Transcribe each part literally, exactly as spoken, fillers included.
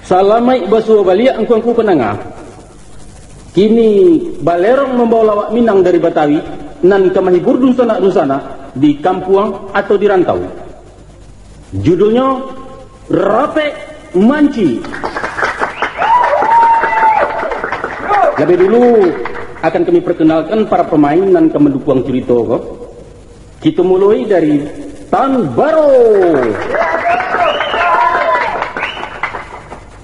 Salamaik basuo baliak angku-angku pandanga. Kini balerong mambawa lawak Minang dari Batawi, nan ka mahibur dunsanak-dunsanak di kampuang atau di rantau. Judulnyo, Rapek Manci. Labiah dulu, akan kami perkenalkan para pamain nan ka mandukuang curito ko. Kito muloi dari Tan Baro.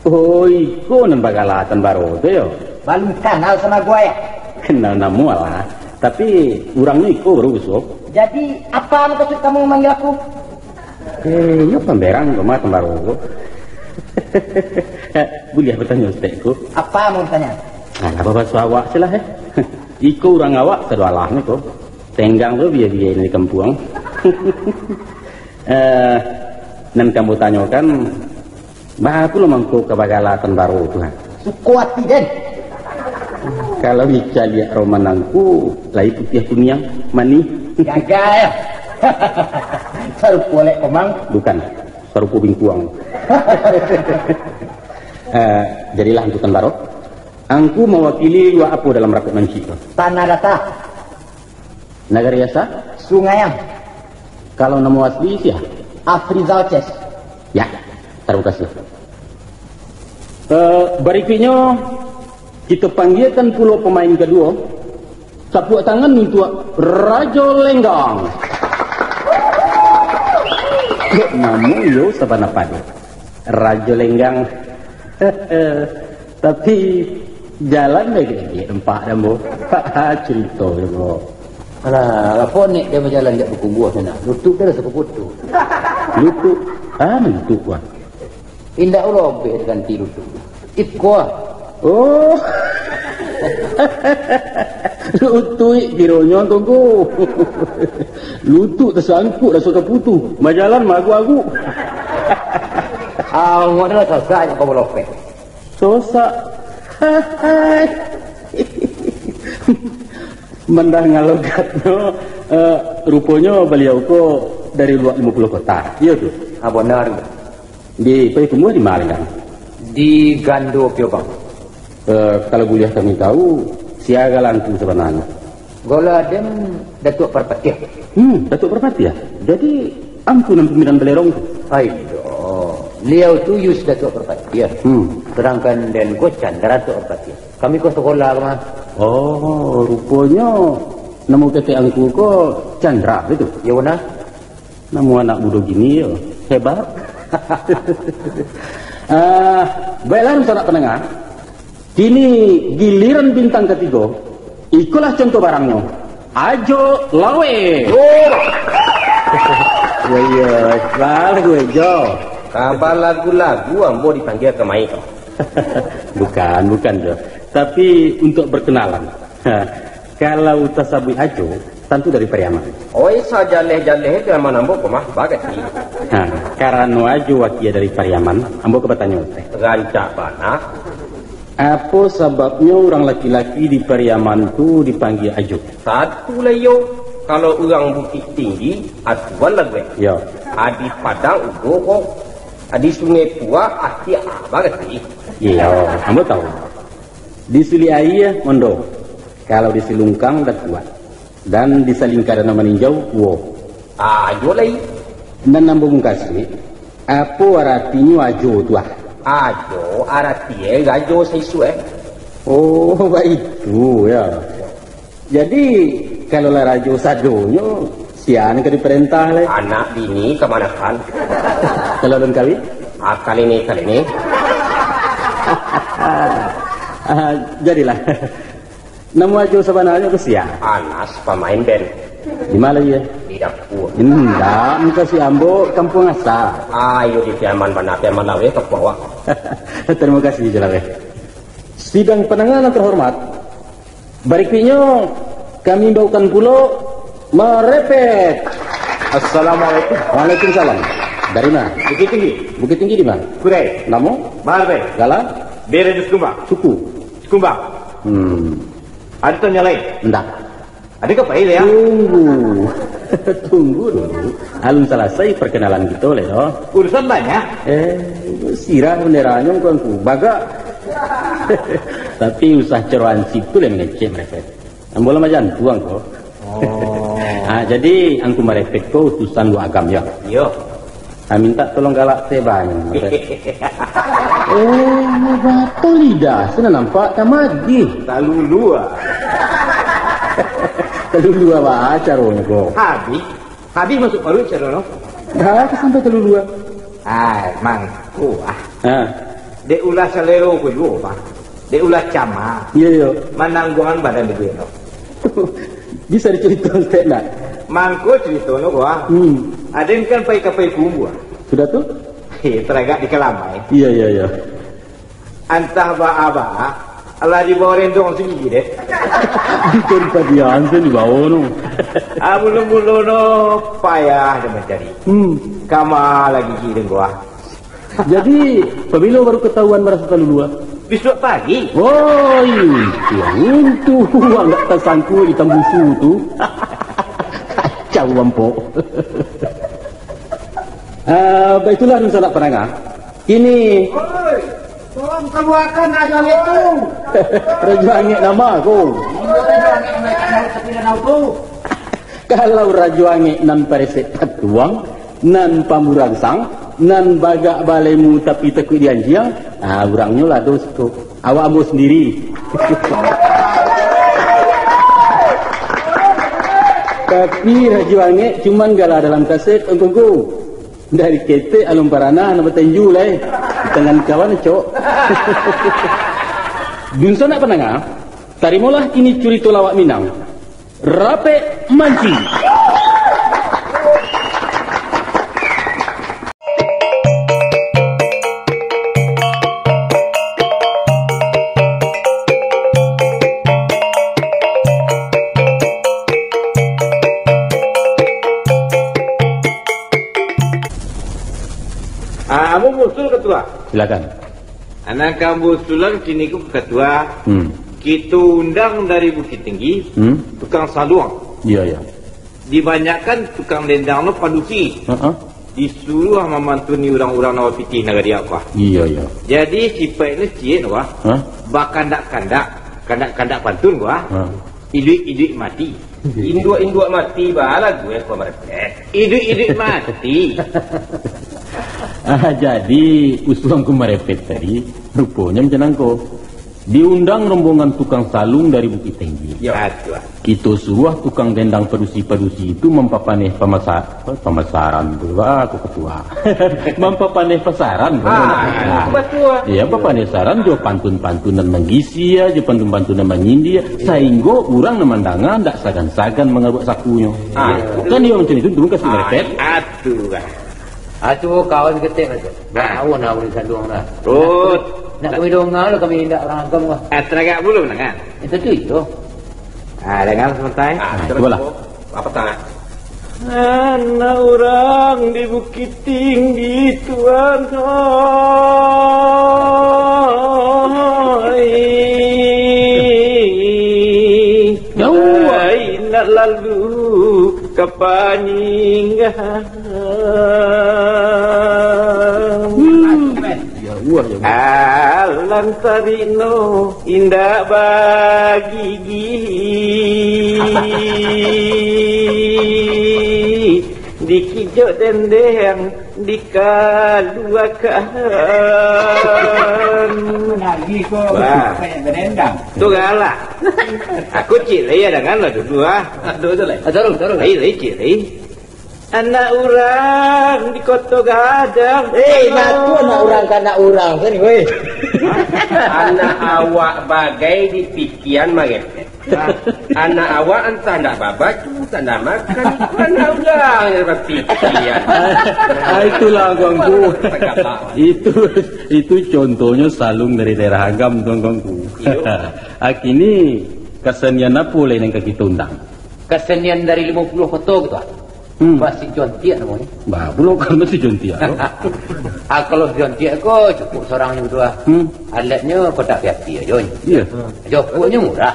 Oh, iko nan bagala Tan Baro tu yo? Balun kanal samo gua, yo. Kenal namo lah, tapi urangnyo iko baru basuo. Jadi, apa mukasuik kamu mamanggil aku? Eh, iyo pamberang ko mah Tan Baro ko. Buliah batanyo saketek ko? Apa mau ditanya? Nah, apa basuo awak se lah, eh. Iko urang awak sadoalahnyo ko. Tenggang tu bia-bia di kampuang. Eh, nan ka ambo tanyokan, baa pulo mangko ka bagala Tan Baro tu, ha? Suko ati den. Kalau Ica liek roman angku, lai putiah kuniang, manih. Gagal. Sarupo lek komang. Bukan, sarupo bingkuang. Eh, jadilah angku Tan Baro. Angku mawakili luak apo dalam rapek mancik tu? Tanah Data. Nagari asa? Sungai Am. Kalau namo asli sia? Afrizal Ces. Ya, tarimo kasih. Eh, barikuiknyo, kito panggiakan pulo pamain kaduo. Tapuak tangan untuak Rajo Lenggang. Dek namo iyo sabana pado. Rajo Lenggang. Tapi, jalan dek-dek nampak dah, Ambo. Carito, Ambo. Alah, apo nek dia bajalan jak bakubuah sana? Lutuk dia rasa kuputuh. Lutuk? Ah, lutuk, Wan. Indak ulo obeh ganti lutuk. Iko, ah. Oh. Lutuik kironyo, Tongko. Lutuk tasangkuk raso kaputuh. Bajalan maagu-agu. Ah, awak adalah sasak jak kau balopek. Sosak. Hai. Mandanga logatnyo, eh, ruponyo baliau ko dari luak limo puluah kota. Iyo tu? Ah, bana. Di Payakumbuah di ma, Lenggang? Di Gando Piobang. Eh, kalau buliah kami tahu, sia gala angku sabananyo? Gala den Datuak Parpatiah. Hmm, Datuak Parpatiah. Jadi, angku nan pimpinan balerong tu? Aido. Baliau tu Yus Datuak Parpatiah. Hmm. Sadangkan den ko Candra Datuak Parpatiah. Kami ko sakolah ko mah. Oh, ruponyo namo ketek angku ko Candra, itu? Iyo, bana. Namo anak mudo kini yo, hebat. Ah, baiklah, sanak pandanga. Kini giliran bintang katigo. Ikolah contoh barangnyo. Ajo Lawe. Oh. Yo, yo, lah lagu Ajo. Kaba lagu-lagu ambo dipanggia kamari ko. Bukan, bukan, Jo. Tapi untuk berkenalan. Ha, kalau tasabuik Ajo, tantu dari Pariaman. Oi, sajaleh-jaleh Pariaman ambo ko mah, bagati. Ha, karano Ajo wakia dari Pariaman, ambo ka batanyo teh. Rancak bana. Apo sababnyo urang laki-laki di Pariaman tu dipanggia Ajo? Satu lah iyo, kalau urang Bukik Tinggi, Atuan lah gue. Yo. Adi Padang Udo ko, adi Sungai Puak, Atiak, bagati. Iyo, ambo tahu. Di Suli Aia, Mondo. Kalau di Silungkang, Datuak. Dan di Salingka Danau Maninjau, Kuo. Ajo lai. Nan ambo mukasuik, apo aratinyo Ajo tu, ah? Ajo, aratinyo rajo saisuak, eh. Oh, baitu, yo. Jadi, kalau lah rajo sadonyo, sia nan ka diparentah lai? Anak bini kamanakan. Kalau alun kawin? Ah, kalini, kalini. Ah, jadilah. Namo Ajo sabananyo ko sia? Anas, pamain ben. Di ma lai, yo? Di dapua. Indak, mukasuik ambo kampuang asa. Ayo, di Piaman bana, Piaman Lawe ka Puawak. Tarimo kasih, Jo Lawe. Sidang pandanga nan terhormat, barikuiknyo kami imbaukan pulo marepet. Assalamualaikum. Waalaikumsalam. Dari ma? Bukittinggi. Bukittinggi di ma? Kurai. Namo? Marepet. Gala? Bere di Sikumbang. Suku? Sikumbang. Hmm. Ado tanyo lain? Ndak. Ado ka pai lai, ah? Tunggu. Tunggu dulu. Alun salasai parkanalan kito lai, doh. Urusan banyak. Eh, sirah banderanyo, Angku. Bagak. Tapi usah caro ansip tu lai mangecek, Marepet. Ambo lah majantuang ko. Oh. Ah, jadi Angku Marepet ko utusan Luak Agam, yo? Iyo. Ah, mintak tolong galak teh banyak. Eh, batal lidah, sudah nampak kamadi. Talulua. Talulua ba caronyo ko. Habih. Habih masuk paruik caro no. Dah ka sampai talulua. Ah, mangko ah. Ha. Dek ulah salero ko juo, Pak. Dek ulah cama. Iyo, iyo. Manangguangan badan dek no. Bisa dicarito saketek ndak? Mangko caritonyo ko ah. Hmm. Aden kan pai ka Payakumbuah. Sudah tu? Heh, taragak di Kalamai. Iyo, iyo, iyo. Antah baa-baa, alah dibawa rendong sigi deh. Bukan padian tu dibawa no. Ah, mulo-mulo no payah deh mancari. Hmm. Kama lagi gigi deh gua. Jadi, pabilo baru katahuan maraso talulua? Bisuak pagi. Woi, itu yang untuang ndak tasangkua itam busu tu. Kacau ampok. Ah, baitulah dunsanak pandanga. Kini. Oi, tolong kaluakan Rajo Angek tu. Rajo Angek nama ko? Iyo, Rajo Angek nama ikan laut tapi danau tu. Kalau Rajo Angek nan paresek patuang, nan pamburangsang, nan bagak balemu tapi takuik dianjiang, ah, urangnyo lah doh siko. Awak ambo sandiri. Tapi Rajo Angek cuman gala dalam kaset, Angku-angku. Dari ketek alun paranah nak batinju lai. Di tangan kawan, cok. Dunsanak pandanga, tarimolah kini curito lawak Minang. Rapek Mancing. Ah, ambo musul, Katua. Silakan. Anak ambo usulan kini ko, Katua. Hmm. Kito undang dari Bukittinggi, Hmm. tukang saluang. Iya, iya. Dibanyakan tukang dendang no padusi. Heeh. Disuruah mamantuni urang-urang nan bapitih nagari awak. Iya, iya. Jadi, sipaiknyo ciek, wah. Hah? Bakandak-kandak, kandak-kandak pantun, wah. Hah. Iduik-iduik mati. Induak-induak mati baa lagu, eh, Angku Marepet. Iduik-iduik mati. Ah, jadi, usulan Angku Marepet tadi, ruponyo macam nangko. Diundang rombongan tukang saluang dari Bukittinggi. Yo. Kito suruah tukang dendang padusi-padusi itu mampapaneh pamasa-, apa, pamasaran tu, ah, Angku Katua. Mampapaneh pasaran, Ah, kan? Batua. Iya, mampapaneh pasaran jo pantun-pantun nan manggisia, jo pantun-pantun nan manyindia, sainggo urang nan mandanga ndak sagan-sagan mangaruak sakunyo. Ah. Kan iyo macam itu, turun ka si Marepet. Atuh, ah. Atuh, kawan ketek, Marepet. Ah. Bahawa nak urang saluang lah. Rut. Nak kami donga lah, kami indak urang agam lah. Ah, taragak bulu, mandangan. Itu tu, iyo. Ah, dangan samantaro. Ah, cubolah. Apa tak? Anak urang di Bukittinggi, Tuan, oi. Jauah. Ai, nak lalu ka Paninggahan. Hmm. Jauah, jauah. Alang tarik no indak bagigi. Dikijok dendeng dikaluakan. Lagi ko. Wah. Banyak badendang. Tu galak. Aku ciek lai, dangan lah dulu, ah. Aduh, tu lai. Ah, taruh, taruh. Lai, lai, ciek lai. Anak urang di Koto Gadang. Eh, ngaku anak urang ka anak urang tadi, weh. Anak awak bagai di pikian, Marepet. Anak awak antah ndak babaju, antah ndak makan, itu anak urang nan bapikian. Ah, itulah, Angku-angku. Itu, itu contohnyo saluang dari daerah Agam tu, Angku-angku. Iyo. Ah, kini kasenian apo lai nan ka kito undang? Kasenian dari Limo Puluah Koto gitu, ah. Hmm. Basi jontiak namonyo. Bah, pulo kan basi jontiak tu. Ah, kalau jontiak ko cukup sorang nyo batua. Hmm. Alatnyo kotak piati ajo. Iya. Jopoknyo murah.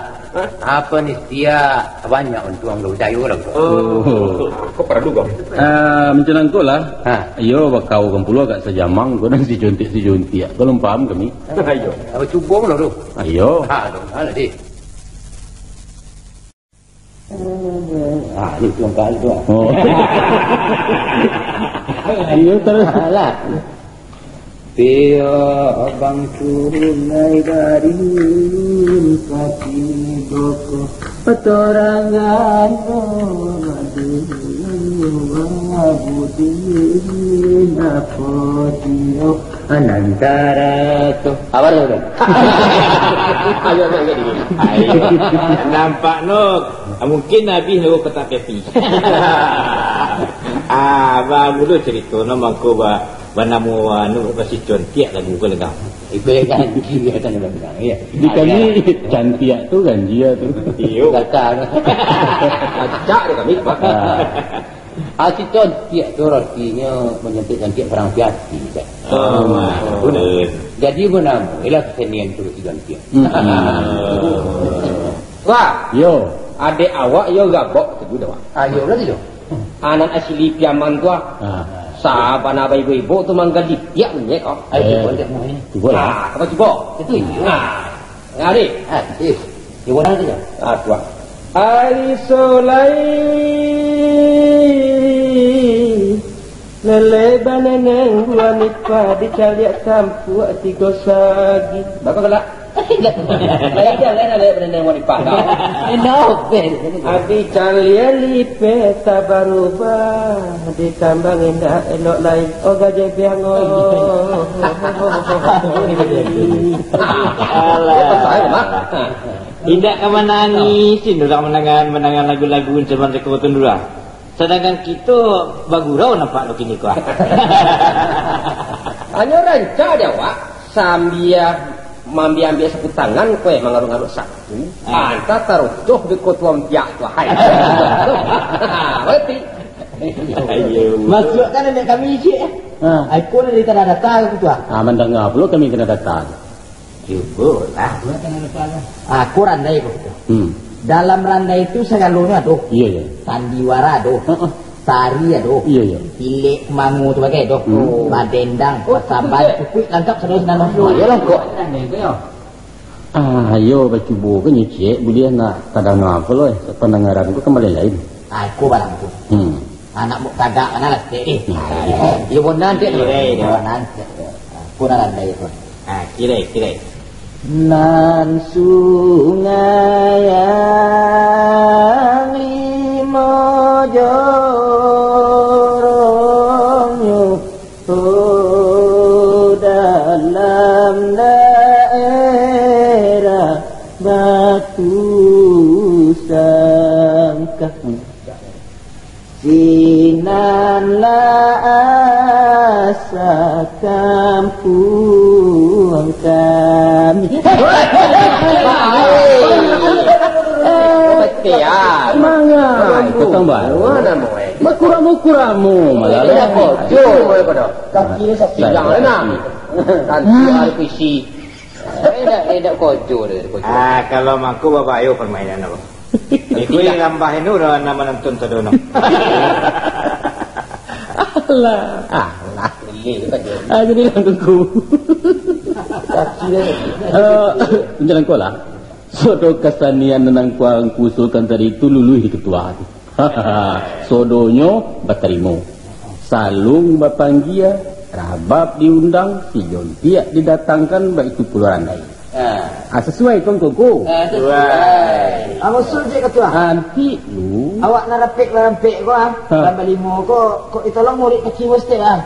Apa ni setia banyak untuang tu, cayo lah. Oh. Kok paradu kau? Ah, macam nangko lah. Ha. Iyo, bakau kan pulo agak sajamang, kau nan si jontiak, si jontiak. Kau lom paham kami? Ayo. Apa cubo mana tu? Ayo. Ha, tu. Mana dia? Ah, ni tuan kali tu. Oh. Iyo, terus. Alah. Pia abang tunai dari pati boko. Patorangan abudin apo dio anantara tu. Apa tu? Ayo, ayo, ayo. Ayo. Nampak no, mungkin habis lagu kotak api. Ah, ba mulo cerita no mangko ba Banamo anu, basi cantiak lagu ko lengkap. Itu yang ganji, ya, kan, orang bilang, ya. Di kami, cantiak tu ganji ya tu. Iyo. Gatal. Acak tu kami, Pak. Ah. Ah, si cantiak tu artinya menyentuh cantik barang hati-hati, kan. Oh, betul. Jadi, menamo ialah kesenian tu si cantiak. Hmm. Wah. Yo. Adek awak yo gabok tu dah, Wak. Ah, yo, berarti yo. Anan asli Piaman tu, ah. Ah. Sabana baibo-ibo tu manggalitiak manyek, oh. Ayo, eh, cubo lihat, Muh, ini. Cubo lah. Ah, apa cubo? Itu, iya. Ah. Ngali. Ah, iya. Cubo dah tu, ya. Ah, tu, ah. Ari solai, lele baneneng buah nipah dicaliak tampuak tigo sagi. Bapa galak? Lain dah, lain dah, lain dah, lain dah, lain dah. Enough, man. Abi caliak lipeh tak barubah, ditambah indak elok lai. Oh, gajah biang, oh. Alah. Indak ka manangis, urang mandangar, mandangar lagu-lagu zaman sekutu dulu lah. Sadangkan kito bagurau nampak lo kini ko. Hanyo rancak dek awak, sambia maambiak-ambiak sapu tangan, kue mangaruk-ngaruk sapu. Ah. Anta tarutuh di kotuam piak tu, hai. Berarti. Ayo. Masuakkan nenek kami, Cik. Ah. Aku dari Tanah Datar tu, ah. Ah, mandanga pulo kami Tanah Datar. Cubolah. Ah, ko randai ko tu. Hmm. Dalam randai tu sagalonyo ado. Iya, iya. Sandiwara ado. Heeh. Tari ado. Iya, iya. Pilek kumango tu bagai ado. Hmm. Badendang, oh, pasaban, cukuik, cukuik lengkap sado sinan. Oh, iya lengkap. Randai tu yo. Ah, ayo bacubo ka nyo ciek, buliah nak tadanga ko lo, eh. Pandangaran ko kan lain-lain. Ah, ko barang tu. Hmm. Anak muktadak mana lah, Cik, eh. Nah, iya. Iya, bonan, Cik. Iya, iya. Bonan, Cik. Ko nan randai ko. Ah, kiro, kiro. Nan sungai yang limo jorongnyo, oh, dalam daerah Batu Sangkah. Sinan lah asa kampuang kami. Betul, ya. Manga. Ah, itu tambah. Mana mau, eh? Makuramu-kuramu malah. Ini apa? Jo, mana pada? Kaki ni sakit. Jangan, nah. Kan, R P C. Indak, indak kojo deh, kojo. Ah, kalau mangko babayo permainan apa? Iku yang nambah ini udah nama nonton sadono. Alah. Alah. Ini tu kan dia. Ah, jadi lah tunggu. Kaki dia. Eh, macam nangko lah. Sodo kasanian nan angku-angku usulkan tadi tu luluih di ketua tu. Sodonyo batarimo. Salung bapanggia, rabab diundang, si jontiak didatangkan, baitu pulo randai. Ha. Ah, sasuai ko, Ngku? Ah, sasuai. Ah, maksud je ketua. Antik lu. Awak nan rapek, nan rampek ko, ah. Ha. Nan balimo ko, kok ditolong murid kaki mesti, ah.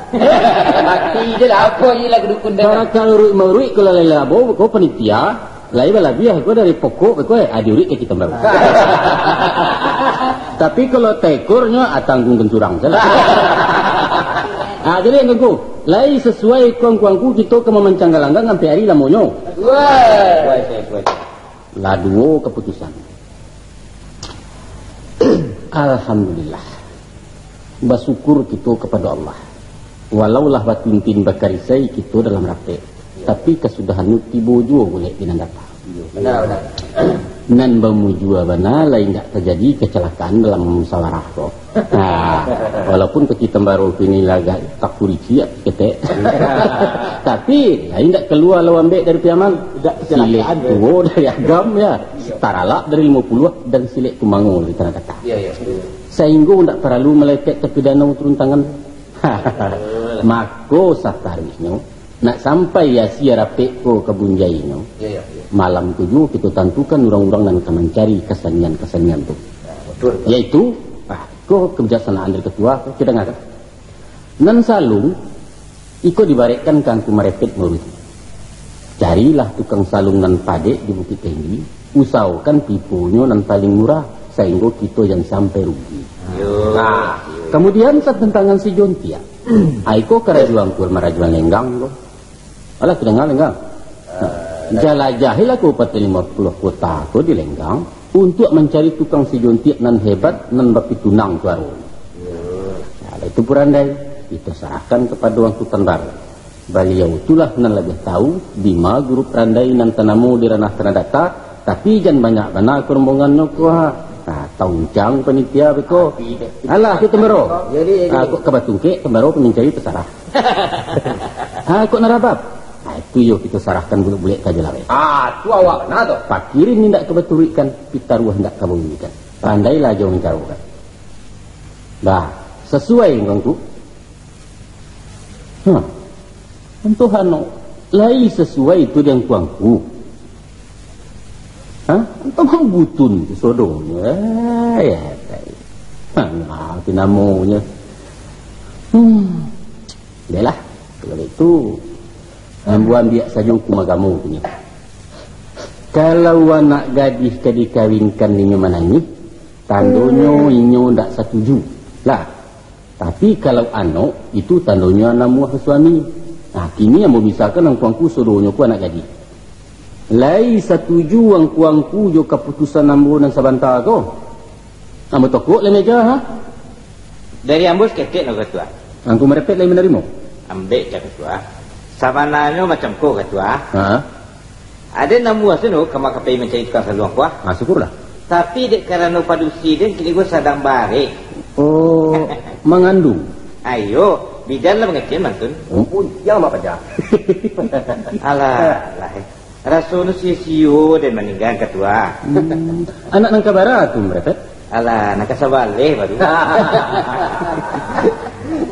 Mati je lah, apa je lah kedukun dah. Kalau, kalau uruik-maruik, kalau lalai labo, ko panitia. Lai balabiah ko dari pokok ko, eh, adi urik ka kita baru. Tapi kalau taekornyo, ah, tanggung kencurang salah. Ah, jadi angku-angku, lai sasuai ko angku-angku kito ka mamancang galanggang sampai ari lamonyo. Wah. Lah duo kaputusan. Alhamdulillah. Basyukur kito kapado Allah. Walaulah batintin bakarisai kito dalam rapek, tapi kasudahan tu tibo juo bulek di nan datang. Bana, bana. Nan bamujua bana, lai indak tajadi kacalakaan dalam musawarah ko. Nah, walaupun kaki Tambaro kini lah agak kakuriciak ketek, tapi lai indak kalua lo ambek dari Piaman. Indak kacalakaan, silek yo. Tuo dari Agam, ya. Taralak dari Limo Puluah, dan silek Kumango dari Tanah Datar. Iya, iya. Sainggo indak paralu malepek tapidano turun tangan. Mako sataruihnyo, nak sampai Asia Rapek ko ka bunjainyo, iya, iya, iya, malam tu juo kito tantukan urang-urang nan ka mancari kasanian-kasanian tu. Nah, betul, betul. Yaitu, ah, ko kabijaksanaan dari ketua, ko kito dangakan. Nan salung, iko dibarekkan ka Angku Marepet Maruti. Carilah tukang salung nan padek di Bukik Tinggi, usahokan tiponyo nan paling murah, sainggo kito jan sampai rugi. Yo. Nah, kamudian, satantangan si Jontiak. Ai ko karajo Angku marajoan Lenggang ko. Alah, kito danga Lenggang. Nah, jalajahilah Kabupaten Limo Puluah Kota ko di Lenggang, untuak mancari tukang si Jontiak nan hebat, nan bapitunang suaro. Nah, itu pun randai, kito sarahkan kapado Angku Tambaro. Baliau tu lah nan labiah tahu, dima gurup randai nan tanamo di ranah Tanah Datar, tapi jan banyak bana ko rombongannyo ko, ha. Nah, tauncang panitia beko. Alah, tu Tambaro. Jadi, jadi. Ah, kok ka batungkek, Tambaro pamincari tasarah. Ah, kok narabab? Ah, itu yo kito sarahkan bulek-bulek ka Haji Laweh. Ah, tu awak bana tu. Pakirin indak ka baturuikkan, pitaruah indak ka baunyikan. Pandailah jo mancarokan. Bah, sasuai ngangku. Hah. Antoh ano, lai sasuai tu di angku-angku. Hah? Antoh mambutun tu sodonyo. Eh, ya, tai. Hah, nah, tu namonyo. Hmm. Bialah, kalau itu, ambo ambiak sajo hukum agamo tu nyo. Kalau anak gadih ka dikawinkan inyo manangih, tandonyo inyo ndak satuju. Lah, Tapi kalau anok, itu tandonyo anak muah suami. Nah, kini ambo misalkan angku-angku sadonyo ko anak gadih. Lai satuju angku-angku jo kaputusan ambo nan sabanta ko? Ambo tokok lai meja, ha? Dari ambo saketek no, Katua. Angku Marepet lai manarimo? Ambek cak, Katua. Sabananyo macam ko, Katua. Ha? Aden ambo asuno ka Makapai mancari tukang saluang kuah. Ah, syukurlah. Tapi dek karano padusi den kini ko sadang barek. Oh, mangandung? Ayo, bidan lah mangecek mantun. Oh. Puntiang mak paja. Alah, alah. Raso nu sio-sio den maningga, Katua. Hmm. Anak nan kabara tu, Marepet? Alah, nan kasabaleh baru.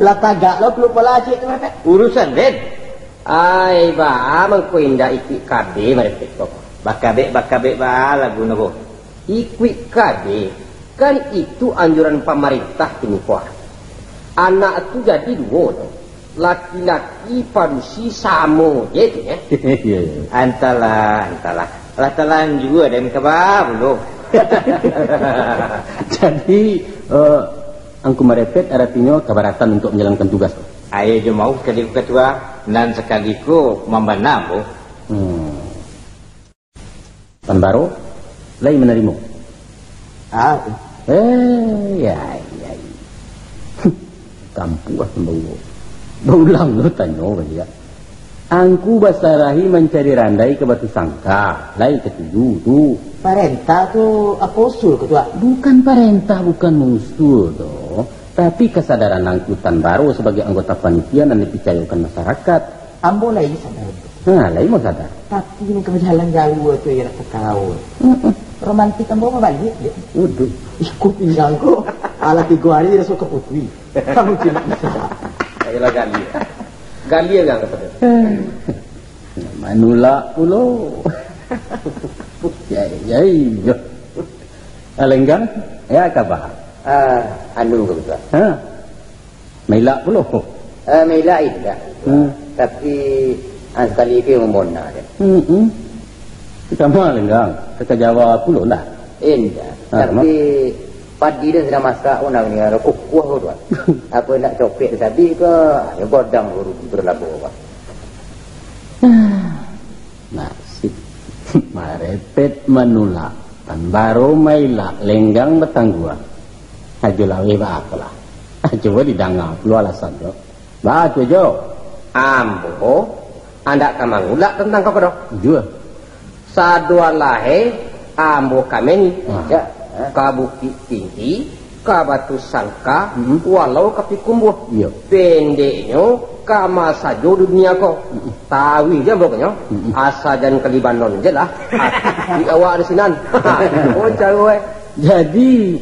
Lah tagak lo, pelupo lah cik tu, Marepet. Urusan den. Ai, baa mangko indak ikuik kabeh marepek ko? Bakabek-bakabek baa lagu no ko. Ikuik kabeh, kan itu anjuran pamarintah kini ko. Anak tu jadi duo tu. Laki-laki padusi samo je tu, ya. Iya, iya. Antahlah, antahlah. Lah talanjua den kaba pulo. Jadi, eh, Angku Marepet aratinyo kabaratan untuk manjalankan tugas tu? Ayo jo mauah sakali ko, Katua, nan sakali ko mambana ambo. Hmm. Tan Baro lai manarimo? Ah. Eh, ya, ya. Kampuah Tan Baro. Baulang lo tanyo baliak. Angku basarahi mancari randai ka Batusangka, lai katuju tu. Parentah tu apo usul, Katua? Bukan parentah, bukan usul doh. Tapi kasadaran Angku Tan Baro sabagai anggota panitia nan dipicayokan masarakat. Ambo lai sadar. Ha, lai mo sadar. Tapi nan ka bajalan jauah tu, iyo nak takau. Mm-mm. Romantis ambo mabaliak, dek. Waduh. Iko pinggang ko. Alah, tigo hari raso ka putui. Kamu tidak bisa. Ayolah, gali. Gali agak kepada. Manulak pulo. Ya, ya, ya. Alenggang, ya, kaba? Ah, anu, Katua. Ha? Mailak pulo? Ah, mailak indak. Hmm. Tapi, ah, sakali ko mambona je. Hmm, hmm. Ka ma, Lenggang? Ka, ka Jawa pulo lah? Indak. Ah, tapi, padi den sadang masak, oh, nak ni, ada kukuah tu, Tuan. Apo nak copek sabi ko, yo godang baru berlabuh, Pak. Nasib. Marepet manulak, Tan Baro mailak, Lenggang batangguang. Ajo Laweh baa ko lah. Cubo didanga pulo alasan tu. Baa tu, Jo? Ambo andak ka mangulak tantang ko doh. Jua. Sado alahai Ambo kami ni, ah, ya, ka Bukik Tinggi, ka Batu Sangka, hmm, walau ka Pikumbuah. Iyo. Pendeknyo, kama sajo dunia ko. Hmm. Tawi je ambo kanyo, hmm, asa jan ka Libanon je lah. Ati awak di sinan. Oh, caro, eh. Jadi,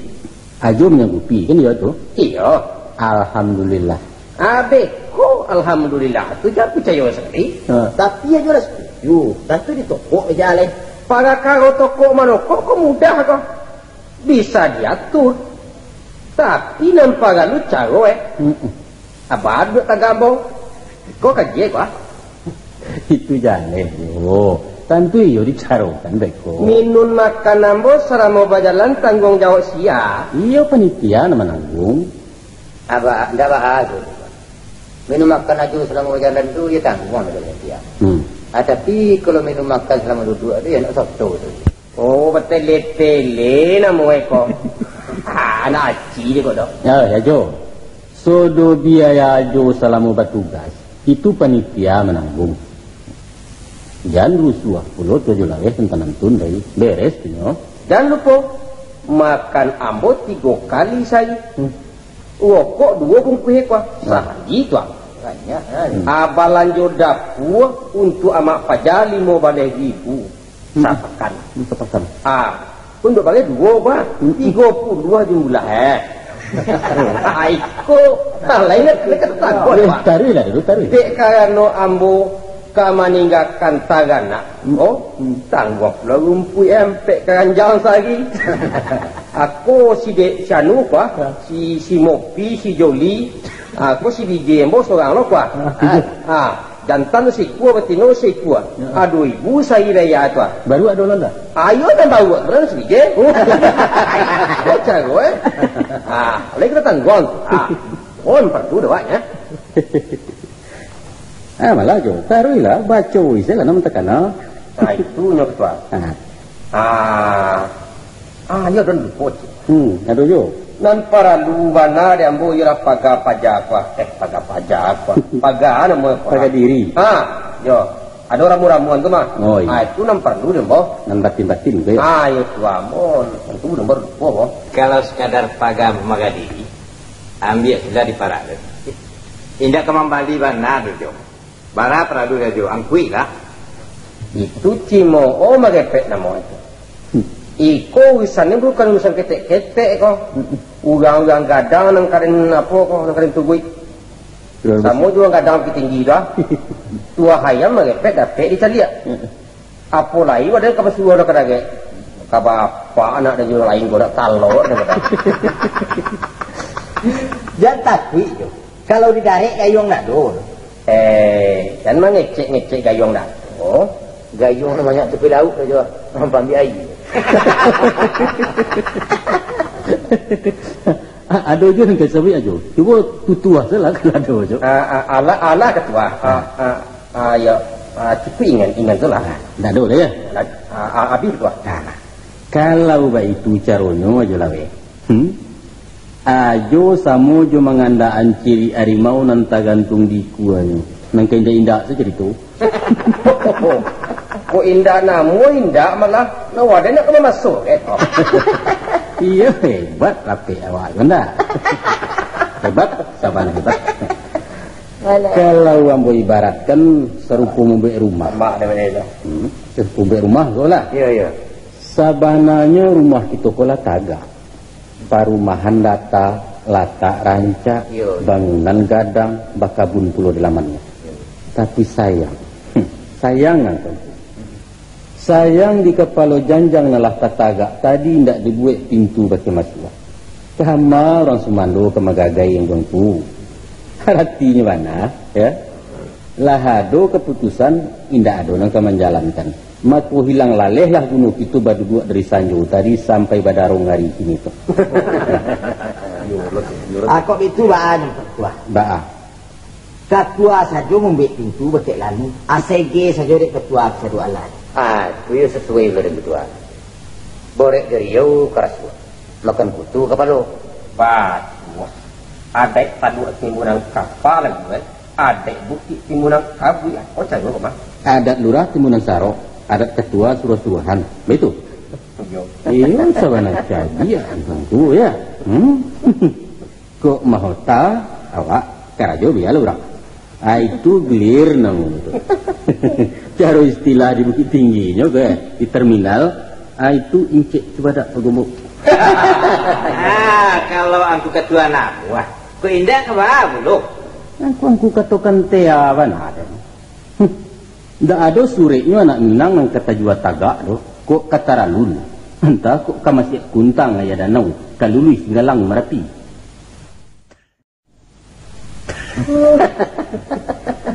Ajo manyanggupi, kan iyo tu? Iyo. Alhamdulillah. Abeh ko alhamdulillah tu jan picayo sakali. Ha. Tapi Ajo lah satuju, tantu ditokok aja lai. Parakaro tokok manokok ko mudah ko. Bisa diatur. Tapi nan paralu caro, eh. Mm-mm. Abah duduak tagambau. Ko kaji ko, ah. Itu jaleh, Jo. Tantu iyo dicarokan beko. Minun makan ambo salamo bajalan tangguang jawab sia. Iyo panitia nan manangguang. Abah, ndak bahas tu. Minun makan Ajo salamo bajalan tu, iyo tangguang dek panitia. Hmm. Ah, tapi kalau minun makan salamo duduak tu, iyo nak soto tu. Oh, batele-tele namo eko. Ah, anak aci je kok, Dok. Ya, ya, Jo. Sodo biaya Ajo salamo batugas, itu panitia manangguang. Jan rusuah pulo tu Ajo Laweh tantang nantun dai. Beres tu nyo. Jan lupo, makan ambo tigo kali sahari. Hmm. Rokok duo bungkuih eko. Hmm. Sahari tu, ah. Banyak, ah. Hmm. Ah, balanjo dapua untuak Amak Fajar limo baleh ribu. Hmm. Sapakan. Hmm, sapakan. Ah, untuak bagai duo, bah. Hmm. Tigo puluah jumlah, eh. Ai ko, ah, lain, lain ka tatangguang, eh, bah. Taruihlah dulu, taruih. Dek karano ambo ka maninggakan taranak, hmm, oh, hmm, tangguang pulo rumpuik ampek karanjang sahari. Ako si dek si anu ko, ah, ya, si, si Mopi, si Joli, ah, ko si bije ambo sorang lo ko, ah. Ah, bije. Ah. Jantan sikua, batino sikua. Ya. Ado ibu sahari raya tu, ah. Baru ado nan dah? Ayo, nan baru tu, nan sigi. Oh. Oh, caro, eh. Ah, lain ka tatangguang. Ah. Oh, nan paralu dek awaknyo. Ah, malah Jo. Taruihlah, baco isi lah nan takana. Ah, itu nyo ketua. Ah. Ah. Ah, iyo, dan lupo, cik. Hmm, ado Jo. Nan paralu bana di ambo ialah paga paja ko. Eh, paga paja ko. Paga namo ko. Paga diri. Ha, yo. Ado ramu-ramuan tu mah. Oh, iyo. Ha, itu nan paralu di ambo. Nan batin-batin ko, yo? Ha, iyo tu ambo. Itu nan baru lupo, bo. Kalau sekadar paga paga diri, ambiak sudah di parak tu. Indak ka mambali bana tu, Jo. Bara paralu sajo, angkuik lah. Itu cimo o magepek namo itu. Hmm. Iko urusan ni bukan urusan ketek-ketek ko. Hmm. Urang-urang gadang nan karen apo ko, nan karen tuguik. Terus. Samo jo urang gadang Bukik Tinggi tu, ah. Tuah ayam magepek dapek dicaliak. Hmm. Apo lai wadah ka basuo dah ka dagek. Ka bapak anak dan jo urang lain ko nak talok dah ka dagek. Jan takuik jo. Kalau didarek gayuang nado. Eh, jan mangecek-ngecek gayuang nado. Gayuang nan banyak tapi lauk sajo. Pambiak aia. A-, ado jo nan ka sabuik ajo. Cubo tutuah salah kalau ado jo. Ah, ah, alah, alah ketua. Ah, ah, ah, ya. Ah, cukuik ingan, ingan tu lah. Ndak ado dah ya? Ndak, ah, ah, habis tu lah. Nah, nah. Kalau baitu caronyo ajo lah weh. Hmm? Ajo samo jo mangandakan cirik arimau nan tagantuang di ikuanyo. Nan ka indak-indak sajo carito. Kok indak namo indak malah, nah wadah nak ka mamaso, eh. Iyo, hebat lapek awak tu, ndak? Hebat, saban hebat. Alah. Kalau ambo ibaratkan sarupo mambuek rumah. Mak dah bana tu. Hmm, sarupo mambuek rumah ko lah. Iyo, iyo. Sabananyo rumah kito ko lah tagak. Parumahan data, latak rancak, iyo, bangunan gadang, bakabun pulo di lamannyo. Iyo. Tapi sayang, hmm, sayang nan ko. Sayang di kapalo janjang nan lah tatagak tadi indak dibuek pintu bakeh masuak. Kama urang sumando ka magagai angguang tu. Aratinyo bana, ya. Lah ado kaputusan, indak ado nan ka manjalankan. Mako hilang lalehlah guno kito baduduak dari sanjo tadi sampai badarong ari kini tu. Ah, kok bitu baa nyo, Pak Ketua? Baa. Katua sajo mambuek pintu bakeh lalu, asege sajo dek Ketua kasado alah. Ah, tu yo sasuai pulo dengan Ketua. Borek gariau karasuah, makan kutu kapalo. Batua. Adaik Taluak Timunan Kapa lai, eh? Adaik Bukik Timunan Kabuik, apo caro ko mah? Adat lurah timunan sarok, adat ketua suruah-suruahan. Baitu? Iyo, sabana cadiak tu, yo. Hmm? Kok mahota, awak karajo bialah urang. Ah, itu gelir namo tu. Caro istilah di Bukittingginyo ko, di terminal, ah, itu incek cubadak pagombok. Ah, kalau Angku Katua namuah, kok indak ka baa pulo? Angku, angku katokan tea bana den. Hmm. Ndak ado sureknyo anak Minang nan ka tajua tagak tu, kok ka taralun, antah kok ka masiak kuntang ayah danau, ka luluih galang Marapi.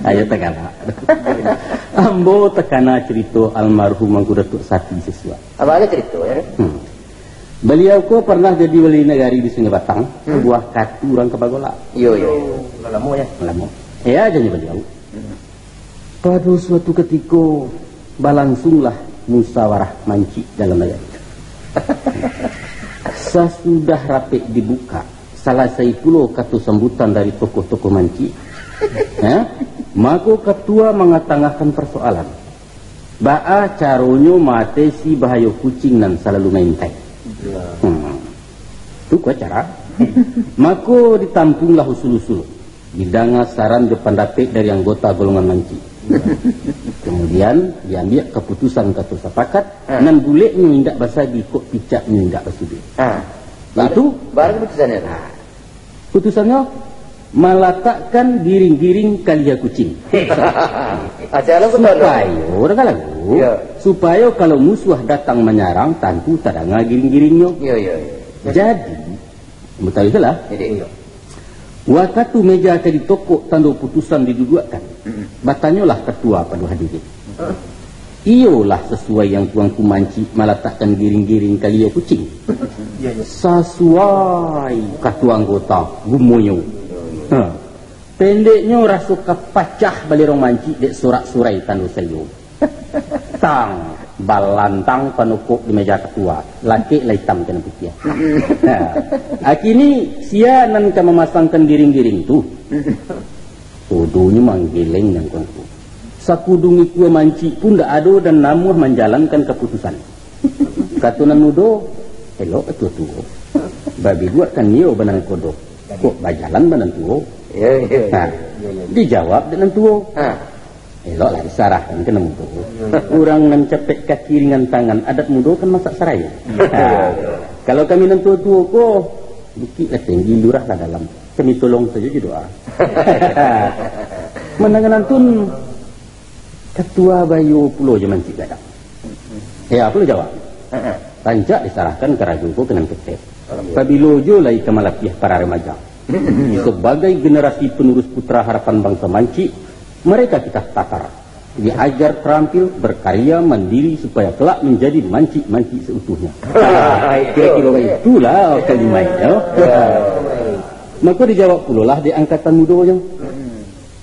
Ayo tagalak. Ambo takana carito almarhum Angku Datuak Sati Sisuak. Apo ado carito, yo? Hmm. Baliau ko parnah jadi wali nagari di Sungai Batang, Hmm. buah katu urang ka bagolak. Iyo, iyo. Lah lamo, yo? Lamo. Iyo, janji baliau. Hmm. Pado suatu katiko, balansunglah musawarah mancik dalam nagari. Sasudah rapek dibukak, salasai pulo kato sambutan dari tokoh-tokoh mancik. Ha? Mako katua mangatangahkan parsoalan. Baa caronyo maatesi bahayo kucing nan salalu maintai? Hmm. Tu ko cara. Mako ditampunglah usul-usul. Didanga saran jo pandapek dari anggota golongan mancik. Kamudian, diambiak kaputusan kato sapakat, Ha. nan buleknyo indak basagi, kok picaknyo indak basuduik. Ha. Yaitu? Bara kaputusannyo tu? Ha. Putusannyo, malatakkan giring-giring kaliha kucing. Aja lah, betul. Supayo, urang kan lagu. Ya. Supayo kalau musuah datang manyarang, tantu tadanga giring-giringnyo. Ya, ya, ya. Jadi, Mutawi tu lah. Jadi, Wakatu meja ka ditokok, tando putusan diduduakkan, Mm-mm. batanyolah katua pado hadirin. Mm. Iyolah sasuai angku-angku mancik malatakkan giring-giring kaliha kucing. Iyo, iyo. Sasuai katua anggota, gumonyo. Ha. Pendeknyo, raso ka pacah balirong mancik dek sorak-surai tando saiyo. Tang, balantang panokok di meja katua, lakek lah itam ka nan putiah. Ha. Akini, sia nan ka mamasangkan giring-giring tu? Kodonyo manggeleng nan kuangku. Sakudu ngikua mancik pun ndak ado dan namuah manjalankan kaputusan. Kato nan mudo, elok kato tuo. Babiduak kan iyo banan kodok. Kok bajalan banan tuo? Iyo, iyo, Ha. iyo, iyo, iyo. Dijawab dek nan tuo. Ha. Eloklah disarahkan ka nan mudo. Urang nan capek kaki ringan tangan, adat mudo kan masak sarai. Iyo. Ha. Kalau kami nan tuo-tuo ko, bukik lah tinggi, lurah lah dalam. Kami tolong sajo jo doa. Mandanga nantun, katua bayo pulo jo mancik gadang. Ya, pulo jawab. Rancak disarahkan karajo ko ka nan ketek. Pabilo jo lai ka malapiah para remaja. Sabagai generasi penerus putra harapan bangsa mancik, mereka kita tatar, diajar terampil, berkarya, mandiri, supaya kelak menjadi mancik-mancik seutuhnya. Kira-kira itulah kalimat, ya. Maka dijawab pulolah di angkatan mudo, ya.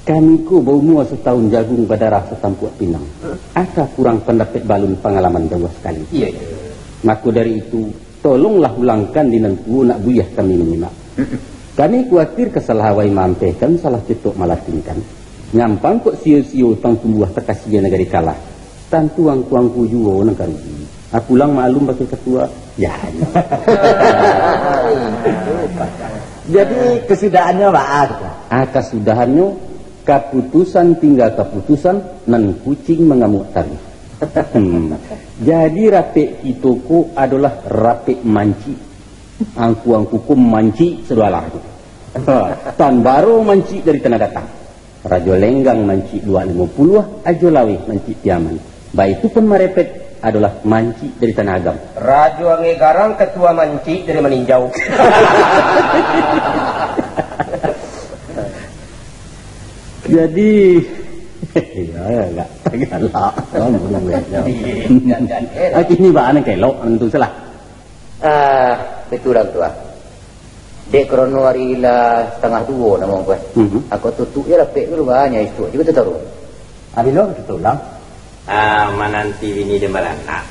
Kami ko baumua satahun jagung, badarah satampuak pinang. Aka kurang pandapek balun, pangalaman jauah sakali. Iya, iya. Mako dari itu, tolonglah ulangkan di nan tuo, nak buliah kami manyimak. Mm-mm. Kami kuatir ka salah awai maampehkan, salah cetok malatinkan. Nyampang kok sio-sio tang tumbuah, takasian nagari kalah. Tantu angku-angku juo nan ka rugi. Ah, pulang maklum bakeh katua. Ya. Jadi, kasudahannyo baa tu? Ah, kasudahannyo, kaputusan tingga kaputusan, nan kucing mangamuak taruih. Hmm. Jadi, rapek kito ko adolah rapek mancik. Angku-angku ko mancik sadoalah tu. Ha, tan baro mancik dari tanah datang. Rajo Lenggang mancik luak limo puluah, Ajo Laweh mancik Piaman. Baitu pun marepet adolah mancik dari Tanah Agam. Rajo Angeh Garang katua mancik dari Maninjau. Jadi, ya, agak tagalak, kan, burung, ya. Iya, iya, iya. Akini baa nan ka elok, nan tu salah. Ah, batua lah tu, ah. Dek karano ari lah satangah duo namo ko, eh. Mhm. Ako tutuik je lapek tu, banyak isuak juo tu taruih. Ari lo tutuik lah. Ah, mananti bini dan baranak.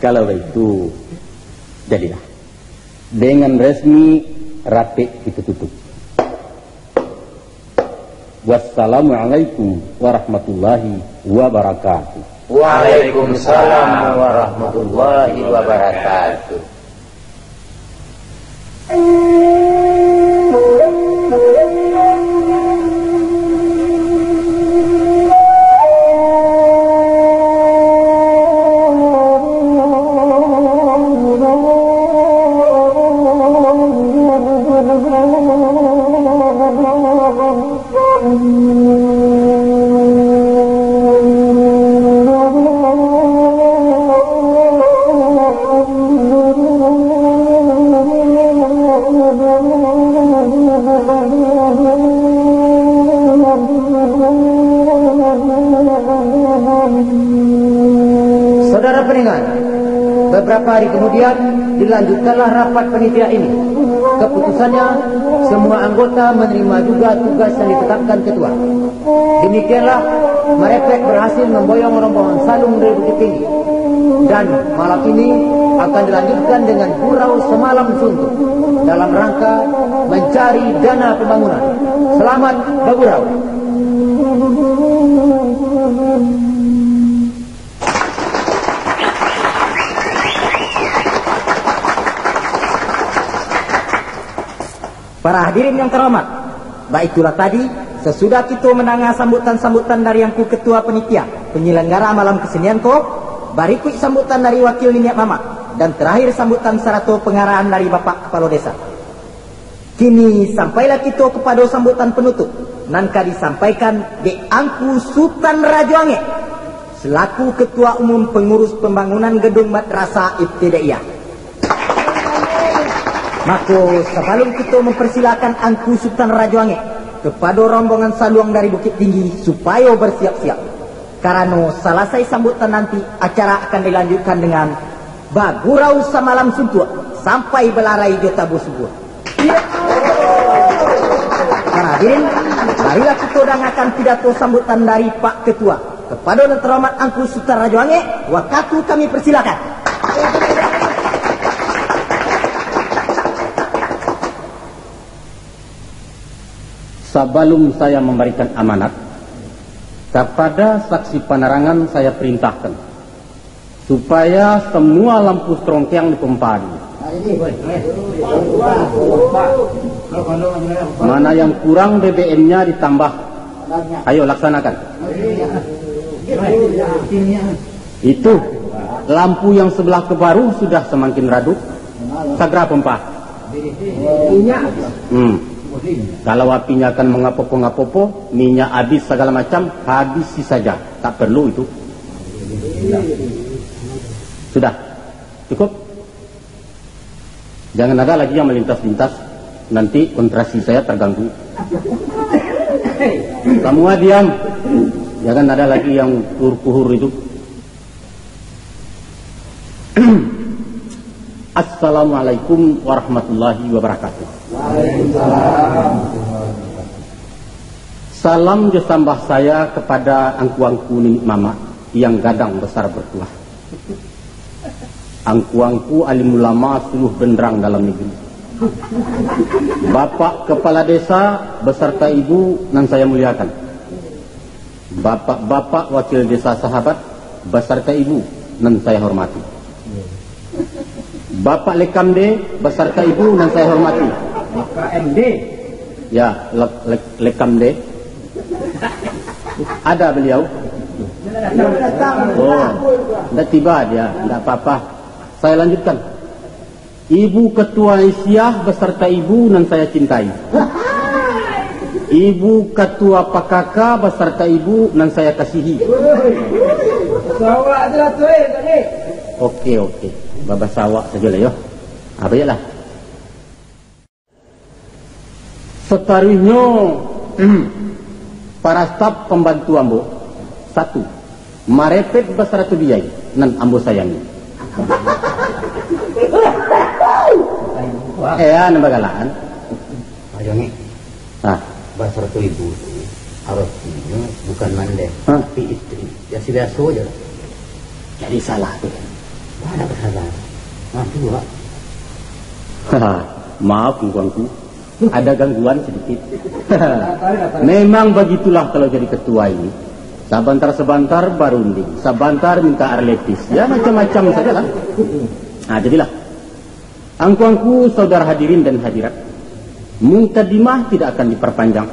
Kalau baitu, jadilah. Dengan resmi, rapek kito tutup. Wassalamualaikum warahmatullahi wabarakatuh. Waalaikumsalam warahmatullahi wabarakatuh. Saudara pendengar, beberapa hari kemudian dilanjutkanlah rapat panitia ini. Keputusannya, semua anggota menerima juga tugas yang ditetapkan ketua. Demikianlah, merepet berhasil memboyong rombongan Saluang dari Bukittinggi. Dan malam ini akan dilanjutkan dengan gurau samalam suntuk dalam rangka mencari dana pembangunan. Selamat bagurau. Para hadirin yang terhormat, baitulah tadi, sasudah kito mandanga sambutan-sambutan dari Angku Ketua Panitia Penyelenggara Malam Kesenian ko, barikuik sambutan dari Wakil Niniak Mamak, dan terakhir sambutan sarato pangarahan dari Bapak Kapalo Desa. Kini sampailah kito kapado sambutan panutup, nan ka disampaikan dek Angku Sutan Rajo Angek, selaku Ketua Umum Pengurus Pembangunan Gedung Madrasah Ibtidaiyah. Mako, sabalum kito mamparsilakan Angku Sutan Rajo Angek kapado rombongan Saluang dari Bukittinggi supayo barsiap-siap, karano salasai sambutan nanti, acara akan dilanjutkan dengan bagurau samalam suntuak sampai balarai jo tabuah subuah. Para hadirin, marilah kito dangakan pidato sambutan dari Pak Ketua. Kapado nan tarhormat Angku Sutan Rajo Angek, wakatu kami parsilakan. Sabalum saya mambarikan amanat, kapada saksi panarangan saya parintahkan, supaya samua lampu strongkeang dipompa dulu. Mana yang kurang B B M-nya ditambah. Ayo, laksanakan. Itu, lampu yang sebelah ke baruh sudah samakin radup. Sagera pompa. Hmm. Kalau apinya akan mangapopo-ngapopo, minyak habis sagala macam, habisi saja. Tak perlu itu. Sudah. Cukup. Jangan ada lagi yang melintas-lintas, nanti konsentrasi saya terganggu. Samua diam. Jangan ada lagi yang kuhur-kuhur itu. Assalamualaikum warahmatullahi wabarakatuh. Salam jo sambah saya kapada angku-angku niniak mamak yang gadang basar batuah. Angku-angku alim ulama suluah bandarang dalam nagari. Bapak Kapala Desa basarta ibu nan saya muliakan. Bapak-bapak wakil desa sahabat basarta ibu nan saya hormati. Bapak Lekamde basarta ibu nan saya hormati. K M D. Ya, Lek-, Lek-, Lekamde. Ada beliau? Oh, ndak tiba dia, ndak apa-apa. Saya lanjutkan. Ibu Ketua Aisyah basarta ibu nan saya cintai. Ibu Ketua P K K basarta ibu nan saya kasihi. Sawak tu lah tu, eh, tadi. Oke, oke. Babasawak sajolah, yo. Ah, baiklah. Sataruihnyo, para staf pambantu ambo, satu, marepet basarato biyai nan ambo sayangi. Eh, nan bagalaan. Ayo, Ngek. Ah. Basarato ibu tu, aratinyo bukan mandeh, hah? Tapi istri. Biaso-biaso ajo lah. Jadi salah tu. Wah, ndak basalahan. Nah, tu, Wak. Maaf, Tuanku. Ada gangguan sedikit. Memang bagitulah kalau jadi ketua ini. Sabantar-sabantar barunding, sabantar minta air lepis. Ya, macam-macam sajalah. Nah, jadilah. Angku-angku, saudara hadirin dan hadirat, mukadimah tidak akan diperpanjang.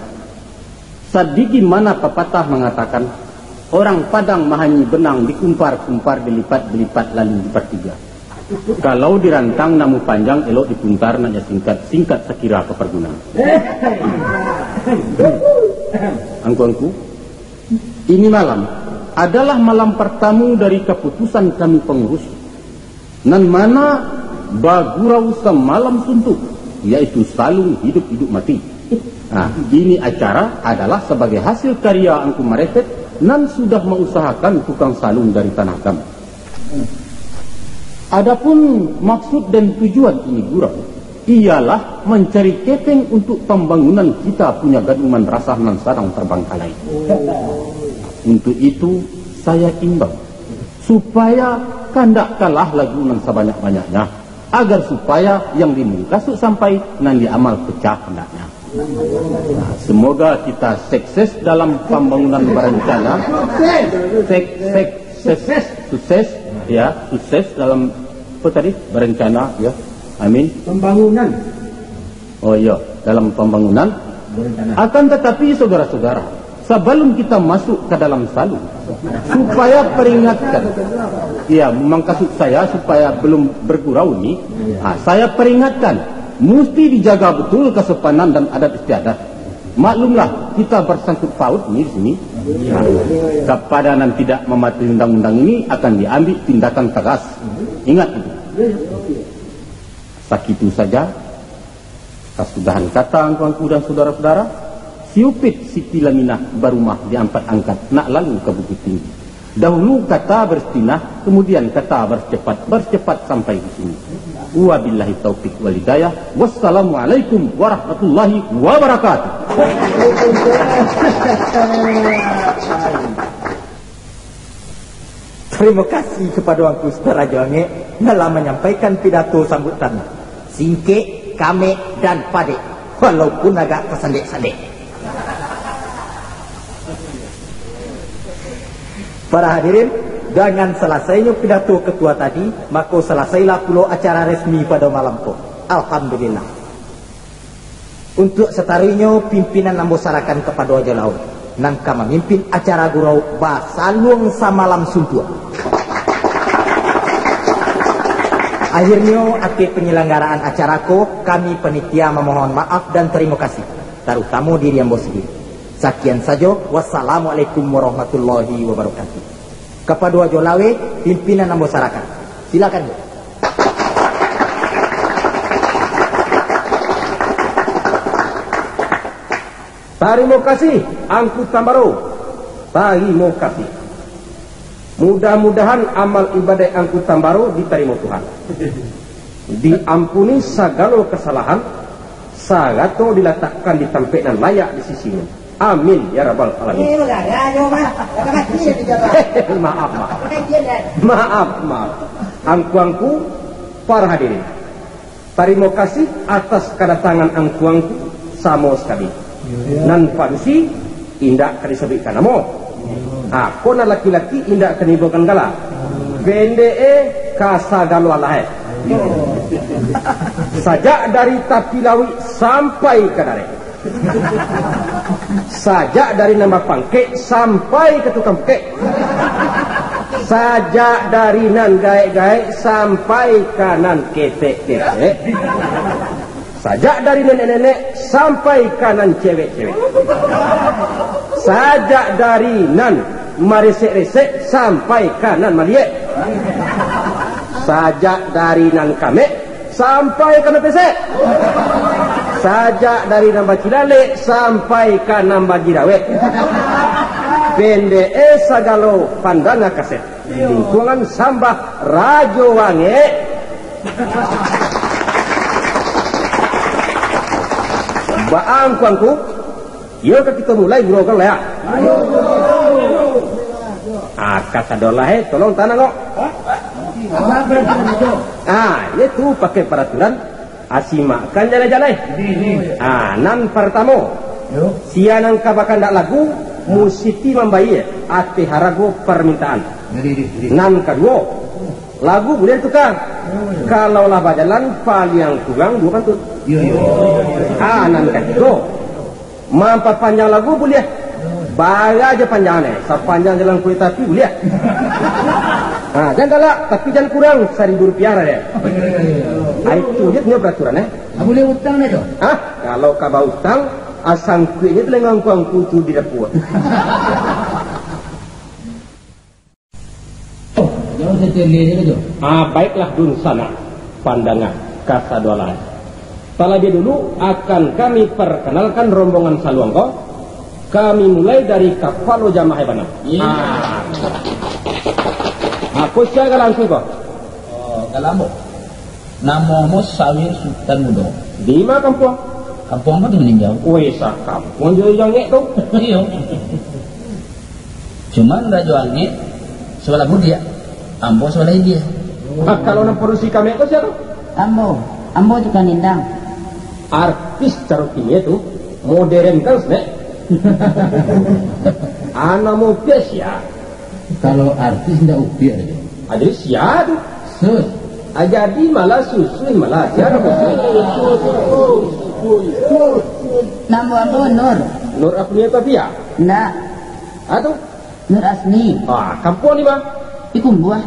Sabagaimana papatah mangatakan, orang Padang mahanyi benang, dikumpar-kumpar, dilipat-dilipat, lalu dipartiga. Kalau dirantang namuah panjang, elok dipuntar, naknyo singkat, singkat sakiro ka pargunoan. Angku-angku, ini malam adalah malam partamo dari kaputusan kami pangurus, nan mana bagurau samalam suntuak, yaitu saluang hiduik-hiduik mati. Nah, ini acara adalah sabagai hasil karya Angku Marepet, nan sudah mausahakan tukang saluang dari Tanah Abang. Adapun maksud dan tujuan ini gurau, ialah mancari kepeng untuak pambangunan kita punyo gadung madrasah nan sadang tabangkalai. Untuak itu, sayo imbau, supayo kandak kalah lagu nan sabanyak-banyaknyo, agar supayo yang dimungkasuik sampai, nan diamal pacah handaknyo. Nah, semoga kita sukses dalam pambangunan barancana. Sek-, sek-, ses-, sukses, ya, sukses dalam, apa tadi? Barancana, ya. Amin. Pambangunan. Oh, iya, dalam pambangunan. Barancana. Akan tatapi, saudara-saudara, sabalum kita masuak ka dalam saluang, supayo peringatkan. Iya, mukasuik sayo supayo balum bagurau ni, ha, sayo peringatkan, musti dijaga batul kasopanan dan adat istiadat. Maklumlah, kita basangkut paut ni di sini. Nah, kapada nan tidak mamatuhi undang-undang ini akan diambiak tindakan tagas. Ingat itu. Sakitu sajo kasudahan kata angku-angku dan sudaro-sudaro. Si Upit Siti Laminah barumah di Ampek Angkat, nak lalu ka Bukittinggi. Dahulu kata barastinah, kamudian kata baracapat, baracapat sampai di sini. Wabillahi taufik wal hidayah. Wassalamualaikum warahmatullahi wabarakatuh. Tarimo kasih kapado Angku Sutarajo Angek, nan lah manyampaikan pidato sambutan. Singkek, kamek, dan padek, walaupun agak tasandek-sandek. Para hadirin, dengan salasainyo pidato ketua tadi, mako salasailah pulo acara resmi pado malam ko. Alhamdulillah. Untuak sataruihnyo, pimpinan ambo sarakan kapado Ajo Laweh, nan ka mamimpin acara gurau basaluang samalam suntuak. Akhirnyo, ateh panyalanggaraan acara ko, kami panitia mamohon maaf dan tarimo kasih, tarutamo diri ambo sandiri. Sakian sajo, wassalamualaikum warahmatullahi wabarakatuh. Kapado Ajo Laweh, pimpinan ambo sarakan. Silakan, Jo. Tarimo kasih, Angku Tambaro. Tarimo kasih. Mudah-mudahan amal ibadaik Angku Tambaro ditarimo Tuhan. Diampuni sagalo kasalahan, sarato dilatakkan di tampek nan layak di sisi-Nyo. Amin, ya rabbal alamin. Eh, bagagah jo, Mak. Kata mati ya, dia, Mak. Maaf, maaf. Kata dia, dah. Maaf, maaf. Angku-angku, para hadirin. Tarimo kasih atas kadatangan angku-angku samo sakali. Nan padusi indak ka disabuikkan namo. Ah, ko nan laki-laki indak ka diimbaukan gala. Pendek e ka sagalo alah e. Sajak dari tapi lauik sampai ka darek. Sajak dari nan bapangkek sampai ka tukang pukek. Sajak dari nan gaek-gaek sampai ka nan ketek-ketek. Sajak dari nenek-nenek sampai ka nan cewek-cewek. Sajak dari nan maresek-resek sampai ka nan maliek. Sajak dari nan kamek sampai ka nan pesek. Sajak dari nan bacilalek sampai ka nan bajirawek. Pendek e sagalo pandanga kaset. Lingkuangan sambah Rajo Wangek. Baa angku-angku? Iyo ka kito mulai gurau kan lah, ya? Ah, kasadonyo lah, eh, tolong tanang kok. Ah, iyo tu pakai paraturan, asimakkan jaleh-jaleh. Ah, nan partamo, sia nan ka bakandak lagu, Musiti mambayia ateh harago parmintaan. Jadi, jadi, jadi. Nan kaduo, lagu buliah ditukar. Kalau lah bajalan, paliang kurang duo pantun. Iyo, iyo. Ah, nan katigo, mampapanjang lagu buliah. Bara jo panjang ni, sapanjang jalan kureta api buliah. Ah, jan galak, tapi jan kurang saribu rupiah lah deh. Ah, itu je punyo peraturan, eh. Ah, buliah utang deh tu? Ah, kalau ka bautang, ah, sangkuiknyo tu lengan angku-angku tu di dapua. Jauh setelah tu. Ah, baiklah dunsanak, pandangan kasadolahan. Talabiah dulu akan kami parkanalkan rombongan saluang ko. Kami mulai dari kapalo jamaah bana. Iya. Ah. Ako sia ka langsung ko? Oh, ka lambok. Namo ambo Sawir Sutan Mudo. Di ma kampuang? Kampuang ambo di Maninjau. Weh, sakampuang jo Jangek tu. Iyo. Cuman Rajo Angek sabalah budiak, ambo sabalah ilia. Ah, kalau nan padusi kami ko sia tu? Ambo, ambo tukang nindang. Artis caro kini tu, modern kan, Snek? Anak mau sia? Kalau artis ndak upiak aja. Aja sia tu. Sus. Ah, jadi malah susun, malah sia tu. Namo ambo Nur. Nur Afnia Tafia? Ndak. Ah, tu? Nur Asni. Ah, kampuang di ma? Di Kumbuah.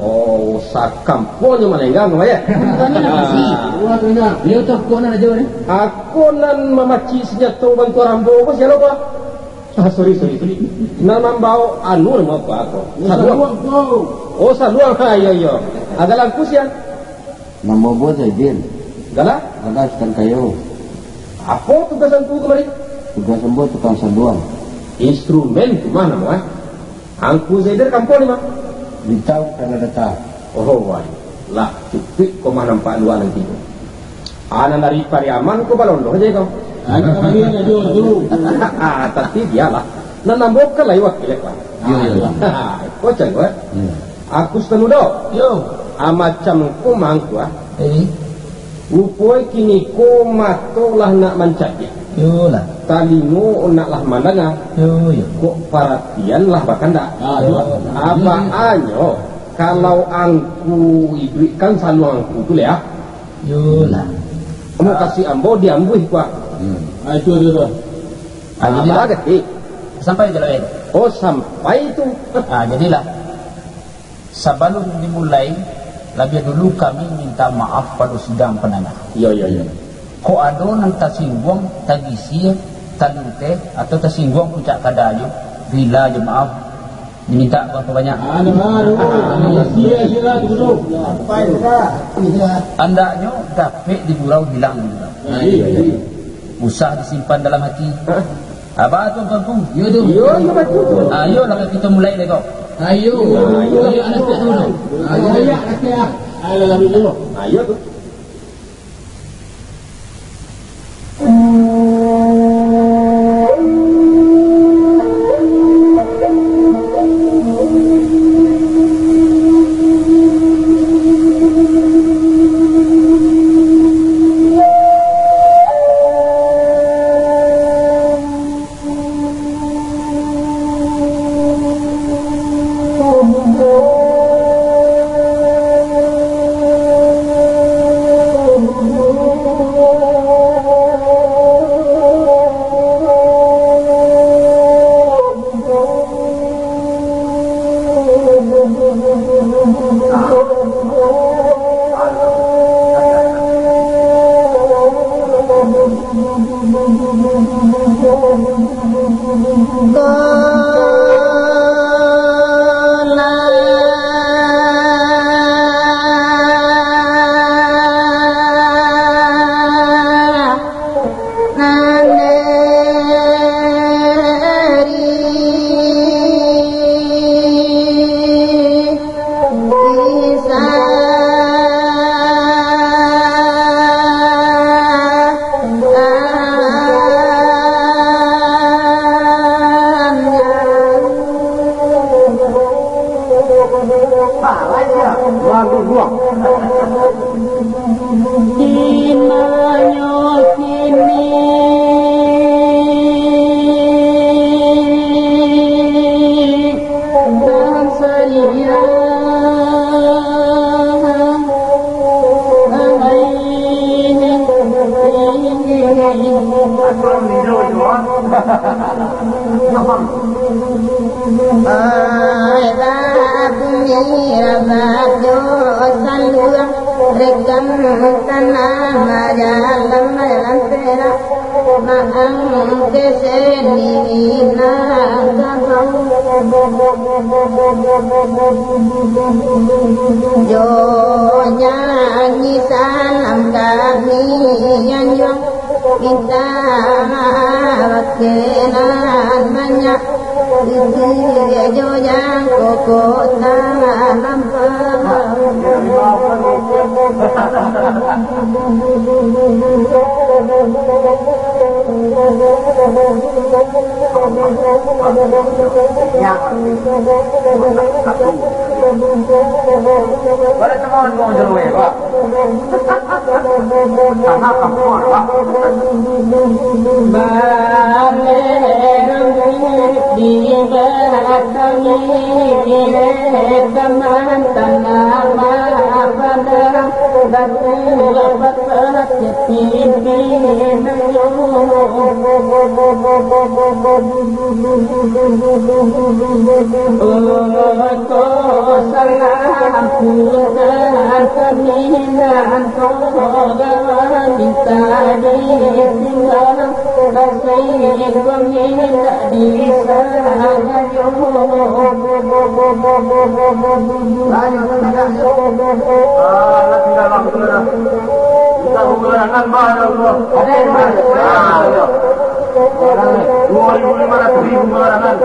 Oh, sakampuang jo Malenggang, Bang, ya? Kumbuah ni lokasi. Wah, tu nak. Beliau tu kok nan aja ni. Ako nan mamacik senjato bantuan rambo ko sia lo, Pak? Ah, sorry, sorry, sorry. Nan mambaok anu, nama apa ako? Saluang. Saluang, bro. Oh, saluang. Ha, iyo, iyo. Agak langkus ya. Namo ambo Zaidin. Gala? Gala Sutan Kayo. Apo tugas angku kamari? Tugas ambo tukang saluang. Instrumen tu mah namo, eh? Angku Zaidin kampuang di ma? Bintang Tanah Datar. Oh, wai. Lah, cukuik ko mah nampak luak nanti tu. Anak dari Pariaman ko balondo aja kau. Ah, tapi bialah. Nan ambo kan lai wakil, Pak. Iyo, iyo, iyo. Ko cangguak. Iyo. Aku Sutan Mudo. Yo. Ah, macam ko mangko, ah. Eh. Rupo kini ko mato lah nak mancaliak. Yo lah. Talingo nak lah mandanga. Yo, yo. Kok paratian lah bakandak. Ah, yo. Apo anyo kalau angku iduikkan saluang angku tu, leh, ah? Yo lah. Kamu kasih ambo diambuih, kuah. Hmm. Ah, itu, itu, itu. Ah, jadilah. Apa, Kak? Sampai je lah, eh. Oh, sampai tu. Ah, jadilah. Sabalun dimulai, labiah dulu kami minta maaf pado sidang pandanga. Iyo, iyo, iyo. Kok ado nan tasingguang, tagisia, talinteh, atau tasingguang puncak kadanyo, rila jo maaf, diminta babanyak. Andaknyo dapek digurau hilang digurau. Usah disimpan dalam hati. Aba tu, Tuanku? Iyo tu. Iyo, iyo, batua tu. Ah, ayolah, kito mulai deh, kok. Ayo. Ayo, anak siap dulu. Ayo, anak siap. Ayo, anak siap. Ayo tu. Ai, bumi rabat jo saluang, rekam tanah majalan, majalan perak, maang keseni Minangkabau. Jo nyanyi salam kami anjuang, minta maaf kenan banyak, itu jo jangko kota Lampang. Dua ribu lima ratus ribu marangan.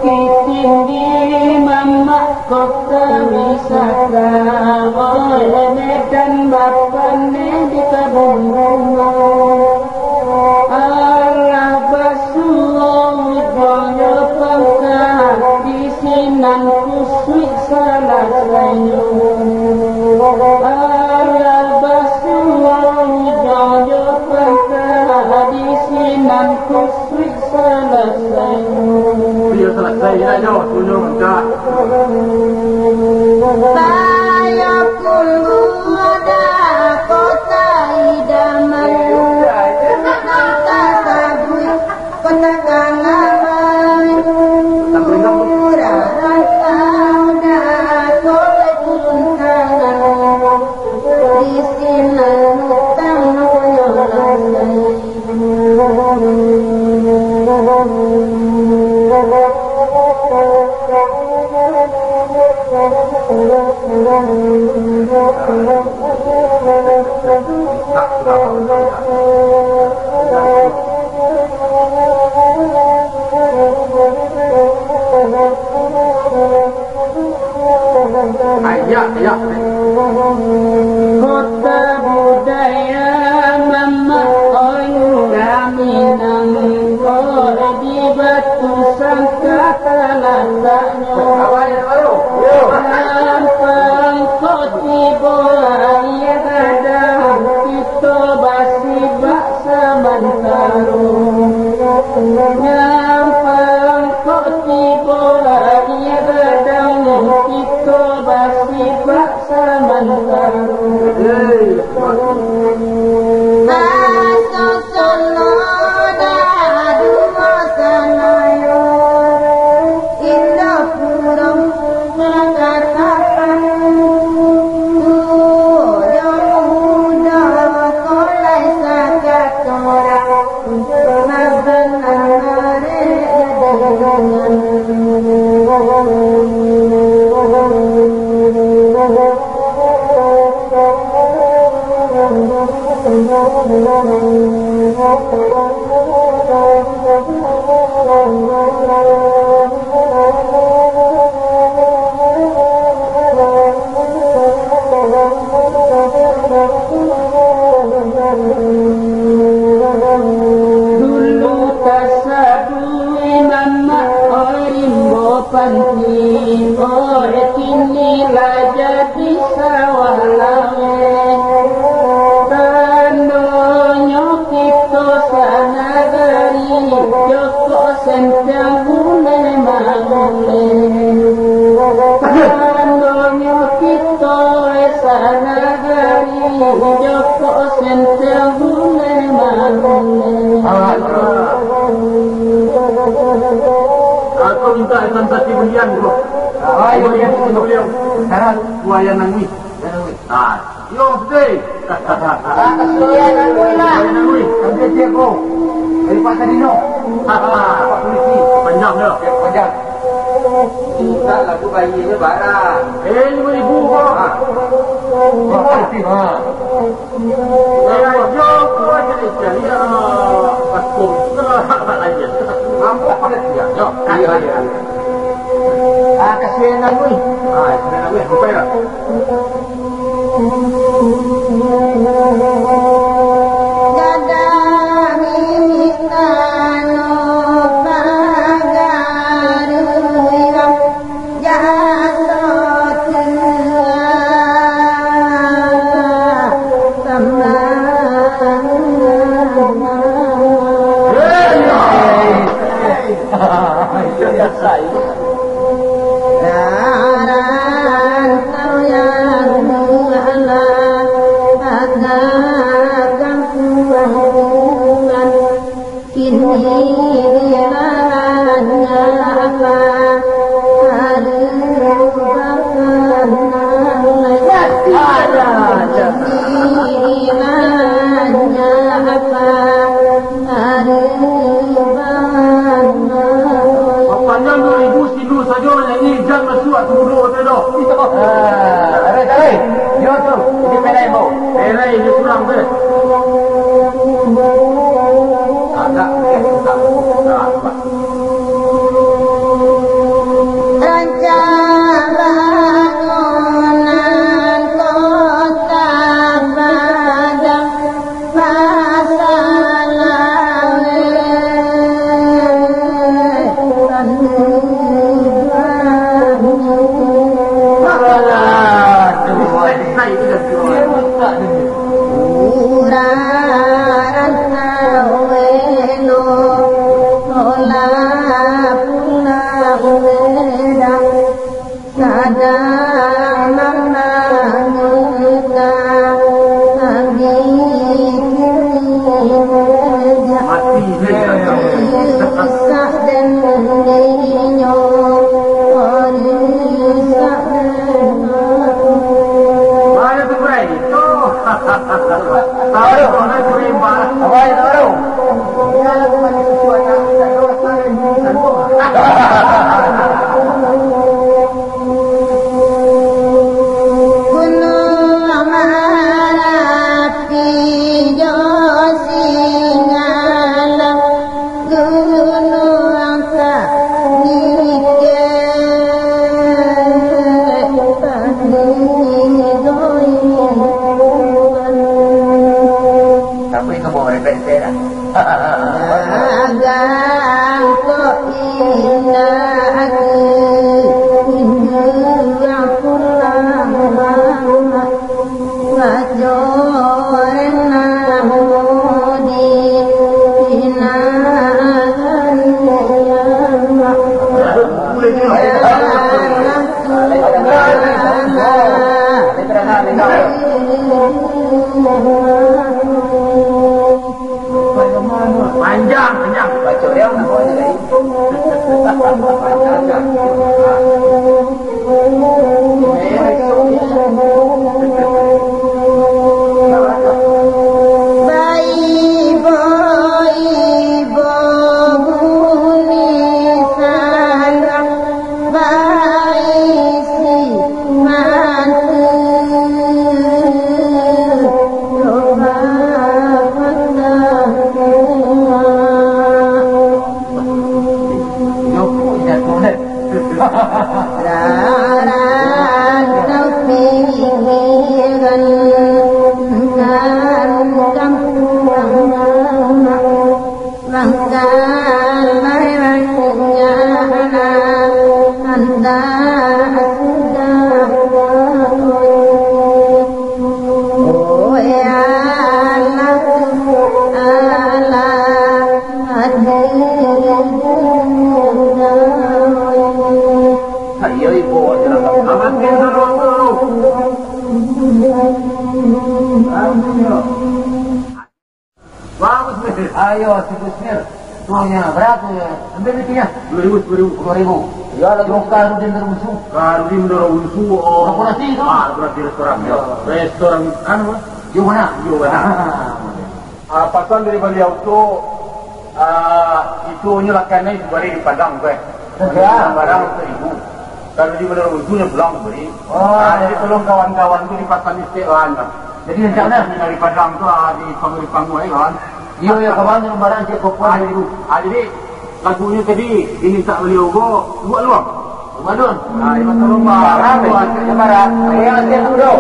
Bukittinggi, mamak kota wisata, oleh Medan bapane di kabun bungo. Alah basuo ujonyo pangka, di sinan kusuik salasainyo. Alah basuo ujonyo pangka, di sinan kusuik salasainyo. Iyo, salasai inyo, tunyo mangka. Payakumbuah kota idaman, kota tabuih, kota kangawai, murah rantau dako turun tangan, di sinan utang nyo lasai. Kota budaya mamak oyu Minangkabau, di Batusangka talataknyo. Nan pangko tibo aia gadang, kito basibak samantaro. Nan pangko tibo aia gadang, kito basibak samantaro. Lah jadi sawah laweh, tandonyo kito sanagari, jokok sentiang buleh manguleh. Tandonyo kito sanagari, jokok sentiang buleh manguleh. Aku minta ikan sapi belian, bro. Ah, iyo, iyo, iyo. Sekarang, buaya nangui. Ah, iyo, sedih. Ah, kasihan nangui lah. Buaya nangui. Ambil dia, bro. Dari Pak Sadino. Pak polisi. Panjang dia. Ya, panjang. Minta lagu bayinya barang. Eh, lima ribu, bro. Ah. Lima ribu. Ah. Iyo, iyo, kuat jadi cari, ah, bakung. Ampun pada dia. Yo, iyo, iyo. Ah, kasihan nangui. Ah, kasihan nangui. Sampai lah. Gadang istana pagar riang. Kini dilarangnya apa? Hari bakanang. Kini dilarangnya apa? Hari bakanang. Papanjang dua ribu silu sajo nyanyi, jan masuak tu dulu hotel doh. Ah, tarik, tarik. Yo tu, di perai bau. Perai di surang tu. Agak, agak, agak. Rancak bangunan kota Padang, masalah Urang rantau elok, lah pulang Medan, sadang mambangunkan pamikiran. Mati, eh. Rusak dan ninyo, rusak dan Mana tu, Bray? Tu. Taruh, taruh, taruh. Apa yang taruh? Gunung Marapi jo Singgalang. Tapi itu mau repete lah. Dagang ko indak ati, indak pulang. Panjang, panjang. Baco dia, nama dia tadi? Baibo-ibo bunyi salang, baisi mantu. Rarantau pikiran, kampung manggal, manggal, andak sudah Ayo, si Kusmir. Tuannya berapa ya? Ambil itu ya. Dua ribu, dua ribu. Dua ribu. Ya, lalu Karudin Darunsu. Karudin Darunsu, oh. Korporasi itu. Ah, korporasi restoran, ya. Restoran, anu, Yo mana? Yo mana? Ah. Ah, pasan dari baliau tu, ah, itu nyo lakanai sabari di Padang tu, eh. Saja. Barang saribu. Kalau di Menara Ujung, nyo pulang sabari. Oh, ah, jadi tolong kawan-kawan tu dipasan di stek, kawan, kan. Jadi, rencana dari Padang tu, ah, di pangui-pangui, kawan. Iyo, yo, kawan, barang cek kokoh. Ah, jadi, lagunyo tadi dimintak baliau ko, buek luang. Buek luang. Ah, iyo, tolong, Pak. Barang, Pak. Barang. Iyo, siap tu, bro.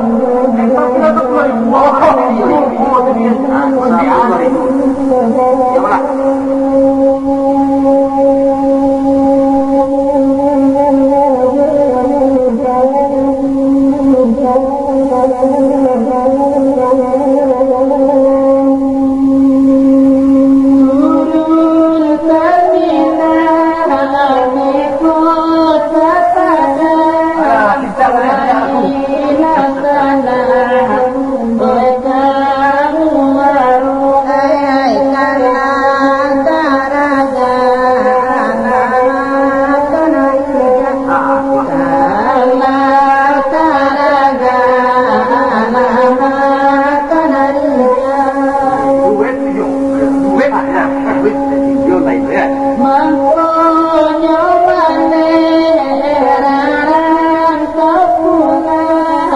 Eh, tapi ado dua ribu. Oh, dua ribu. Oh, dua ribu. Ah, dua ribu. Iyo, Pak. Mangkonyo maneh rarang tapulang,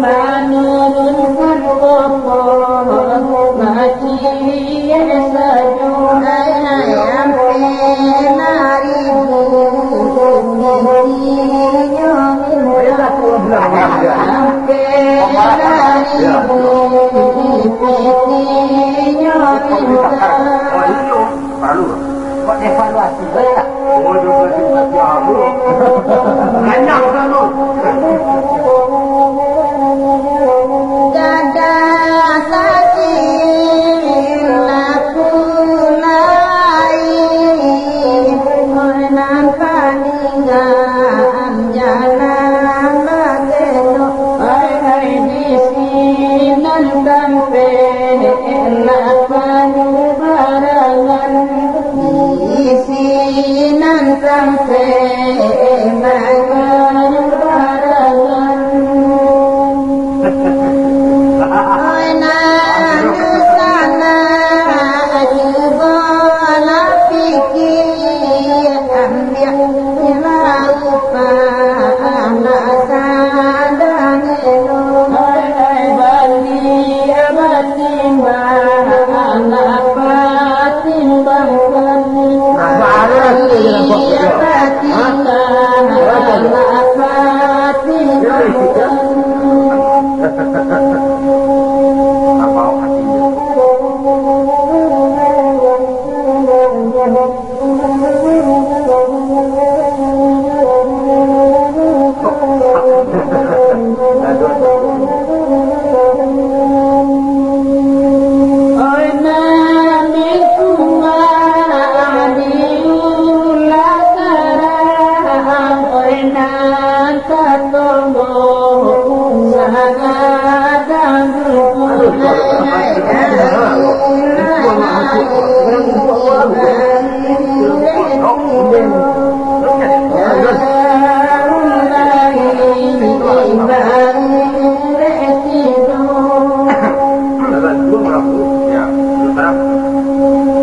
manurunkan popon, maciek sajo ayam penari. Ayam penari, pitinyo minta. Paralu. Buat evaluasi, boleh tak? Oh, dia boleh buat dia, bro. Banyak orang tu. Dada saji laku lai, nan paninggalan jalan batelo. Ai, ai, di sinan tampek lapan barangan, di sinan tampek lapan barangan. Oi, nan di sana jugo lah pikir, ambiak lah upah, anak sadang elok. Ai, ai, bali, bali, bali, anak patimbang, bali. Nah, baru lah tu dia nampak dia. Patimbang, anak patimbang. Apa hatinya?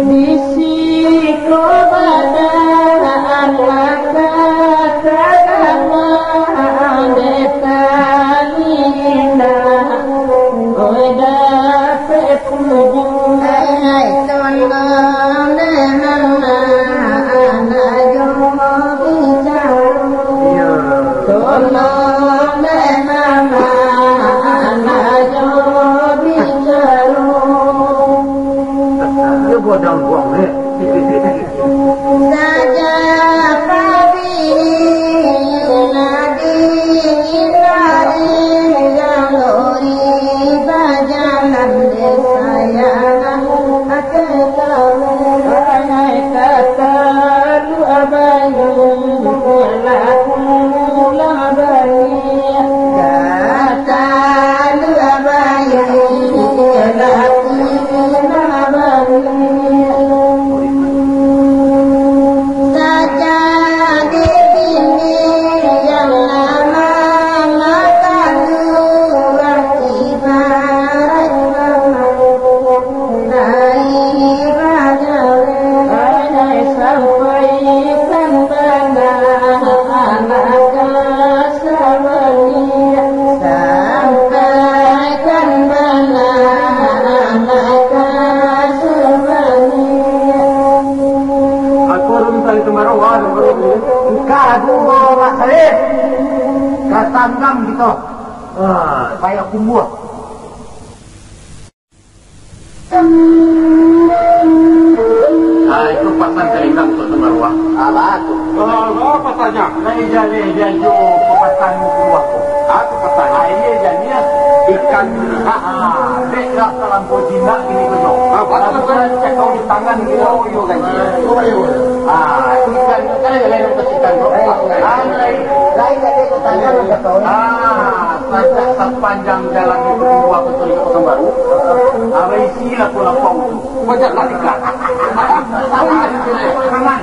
Di siko bada anak kata, dek tali indah, oi, dapek puju. Ah, payah kumbuah. Ah, itu pasan ka Lenggang untuak Tambaruah. Alah tu. Alah, pasannyo. Lai jaleh diajo papasan Tambaruah ko. Apo pasannyo? Aia janiah ikan. Ah, dek lah talampau jinak kini ko nyo. Ah, batua, batua. Cakau di tangan kini, oh, iyo kan. Oh, iyo. Ah, itu ikan, kan jaleh nan pasikan ko. Ah, lai. Lai jaleh di tangan, ah, sajak sapanjang jalan itu Tambaruah ka Pasar Baru. Ah, baisi lah ko lapau tu. Banyak lah ikan. Jangan.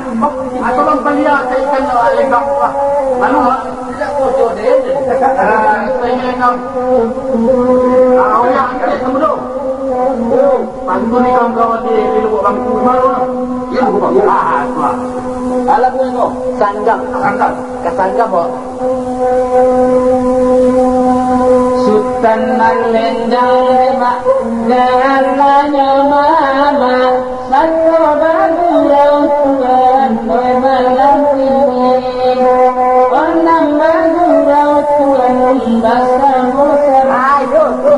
Atau bang palia ka ikan Lenggang tu lah. Lalu, ah, tidak bocor deh. Ah, saya Lenggang. Ah, oh ya, angkat kamu dulu. Bantu ni kawan-kawan di, di Lubuk Bangku. Di mana, Bang? Di Lubuk Bangku. Ah, tu lah. Alah, bungo. Sanggam. Sanggam. Ka sanggam, Bang. Sutan nan lendang lemak, jalananyo mama, sato bagurau Tuhan, oi malam ini. Onam bagurau Tuhan, basamo-samo. Ayo, tu.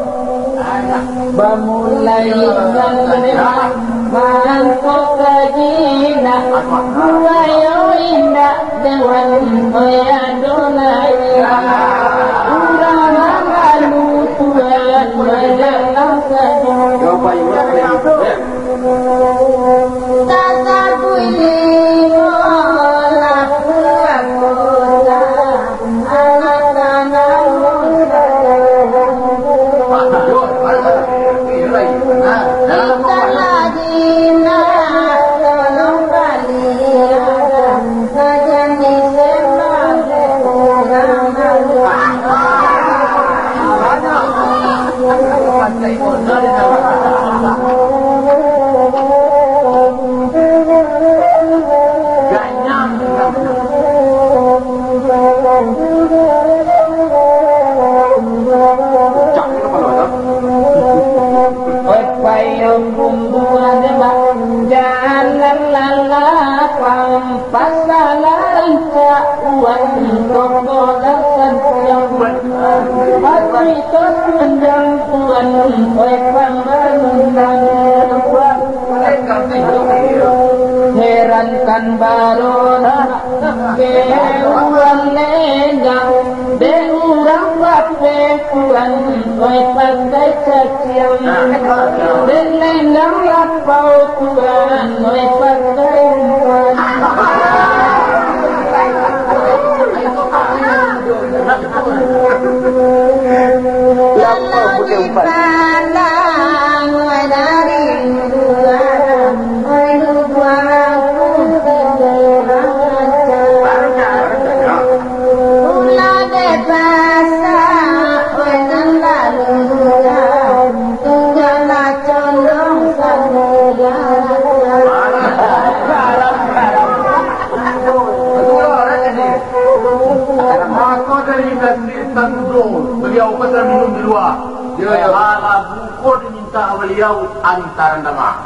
Bamulai nan mangko ka jinak, buayo indak dewan, oi Adonai. Urang nan lalu Tuhan, oi dalam sajo. Tasabuik limo lah pulang kota. Oi payah bumbu ade bang, jalan lalapang, pasar rancak, uang rokok dan santiang. Mati terundang Tuhan, oi pambangunan. Herankan barona, dek urang Lenggang, dek urang Papeh Kuan, oi pakai caciang, dek Lenggang lapau Tuan, oi pakai umpan. Lapau pakai umpan. Mako dari nasi tandudo, baliau pasan minum di lua. Yo, yo. Alah buko dimintak baliau antaran dama.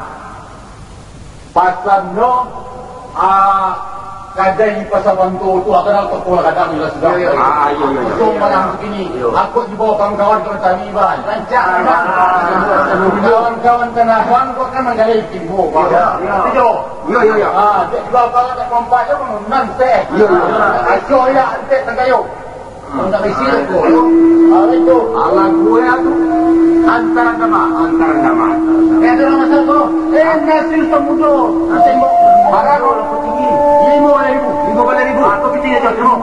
Pasannyo, ah, kadai di Pasar Banto tu, ah, kadang toko lah kadang lah sudah. Yo, yo, yo. Ah, yo, yo, yo. Untuang malam kini, yo, aku dibawa kawan-kawan ka Betawi, Bang. Rancak, rancak. Kawan-kawan ka Nahuang, kau kan manggalai tibo, Bang. Yo, yo. Yo, yo, yo. Ah, dek dua kawan, dek kompak, yo, nan teh. Yo, yo. Ajo, ya, antek tangkayo. Mintak bisi ko. Alah, itu. Alah, gue atu. Antaran dama. Antaran dama. Eh, ada orang masak tu. Eh, nasi Ustaz Mudo. Nasi mo-, barang orang tinggi. Lima balai ribu. Lima balai ribu. Ah, tu kecil aja, terima.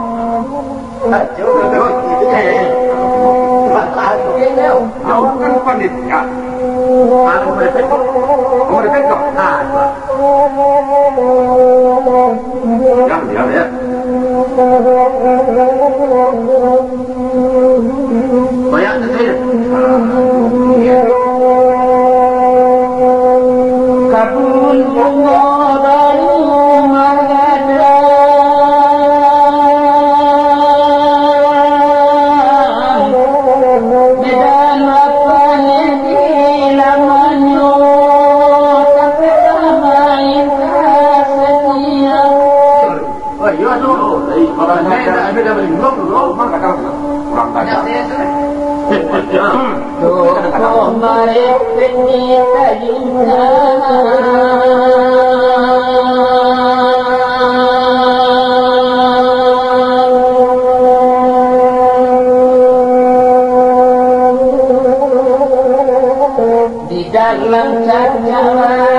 Jauh, jauh. Jauh kan pandit. Ya. Alah, boleh tengok. Boleh tengok. Ah, tu. Diam, diam, ya. Banyak tu saya. Kabun bungo baru magadang. Medan lapang di lamanyo, tapi ramai ka setia. Oh, iyo tu. Orang lain tak ada dah beli. Tokoh marepet di Tanjung Pinang. Di dalam cakrawala.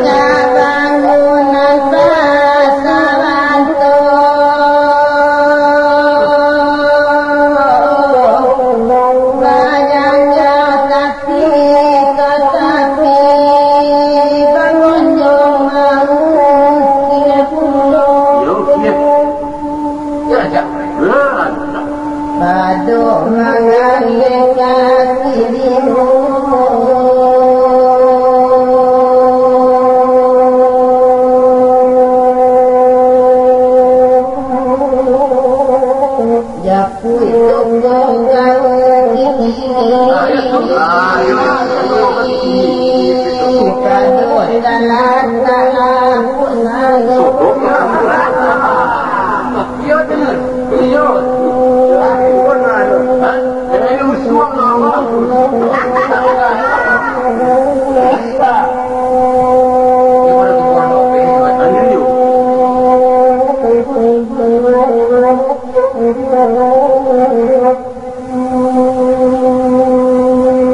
Raja bangunan pasabanto, bajajah tapi ka tapi, bangunjung mangukir pulo. Yo, yo. Yo, Raja. Yo, Raja. Padok manggaleh kaki di rumah. Japuik tunggang gawa kini. Padok talatak lapuk sago.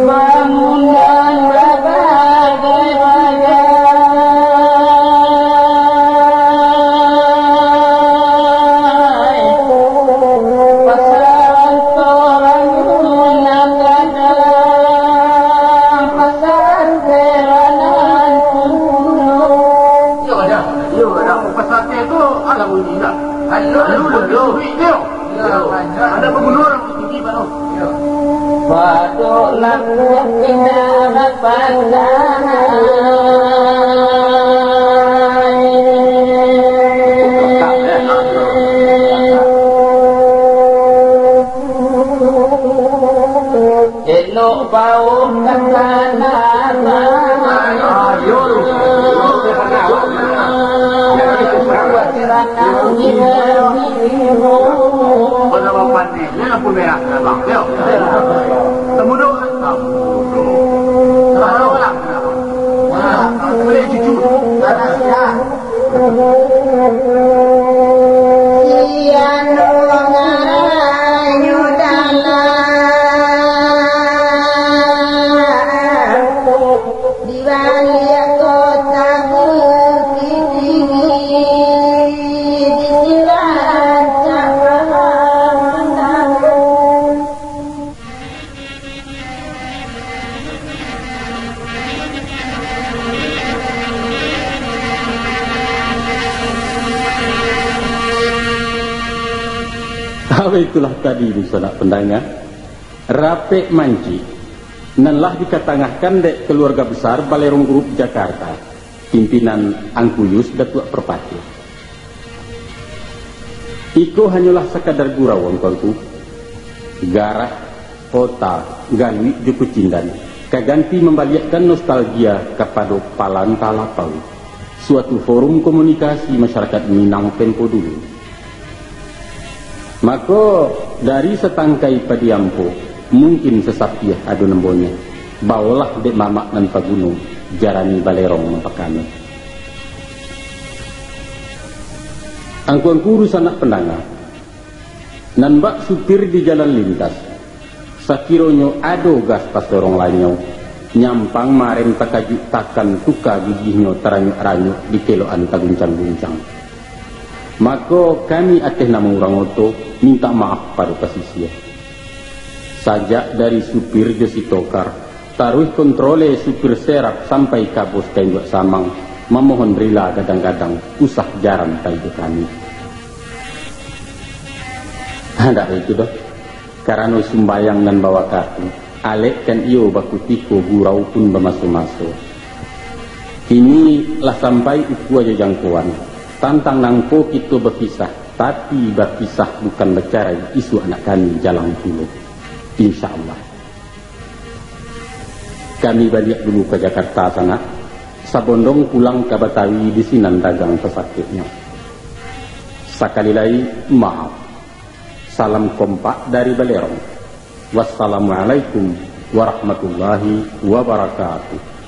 Bangunan babagai-bagai, pasaran torang nan gadang, pasaran teranan pulo. Iyo, Raja. Iyo, Raja. Pasaran tu alah bunyi dah. Alah, alah, alah. Iyo. Anak baguno urang di sini, Pak, no. Padok lapuk indak dapandai. Elok bau ka tanah. Pada bapak ni, ni lampu merah, abang. Yo. Temuduk. Temuduk. Salah orang. Wah, boleh cucu. Sian ngaranyo dalam di baliak kota Bukittinggi, di Cilacap. Ah, baitulah tadi, dunsanak pandanga, rapek mancik nan lah dikatangahkan dek kaluarga besar Balerong Group Jakarta, pimpinan Angku Yus Datuak Parpatiah. Iko hanyolah sakadar gurau, angku-angku. Garah, ota, galuik jo kucindan ka ganti mambaliakkan nostalgia kapado Palanta Lapau, suatu forum komunikasi masyarakat Minang tempo dulu. Mako, dari satangkai padi ampo, mungkin sasapiah ado nambonyo, bawolah dek mamak nan paguno, jarani Balerong mampakano. Angku-angku dunsanak pandanga, nan bak supir di jalan lintas, sakironyo ado gas pasorong lanyau, nyampang marem takajuik takan tuka gigihnyo taranyuk-ranyuk di kelokan taguncang-guncang. Mako, kami ateh namo urang oto mintak maaf pado pasisia. Sajak dari supir jo si tokar, taruih kontrole supir serap sampai ka bos ka induak samang, mamohon rila gadang-gadang usah jaran pai jo kami. Handak itu doh, karano sumbayang nan bawakatu, alek kan iyo bakutiko, gurau pun bamaso-maso. Kini lah sampai ukua jo jangkoan, tantang nangko kito bapisah, tapi bapisah bukan bacarai, isuak nak kami jalang pulo. Insya Allah. Kami baliak dulu ka Jakarta sanak, sabondong pulang ka Batawi di sinan dagang sasakiknyo. Sakali lai, maaf. Salam kompak dari Balerong. Wassalamualaikum warahmatullahi wabarakatuh.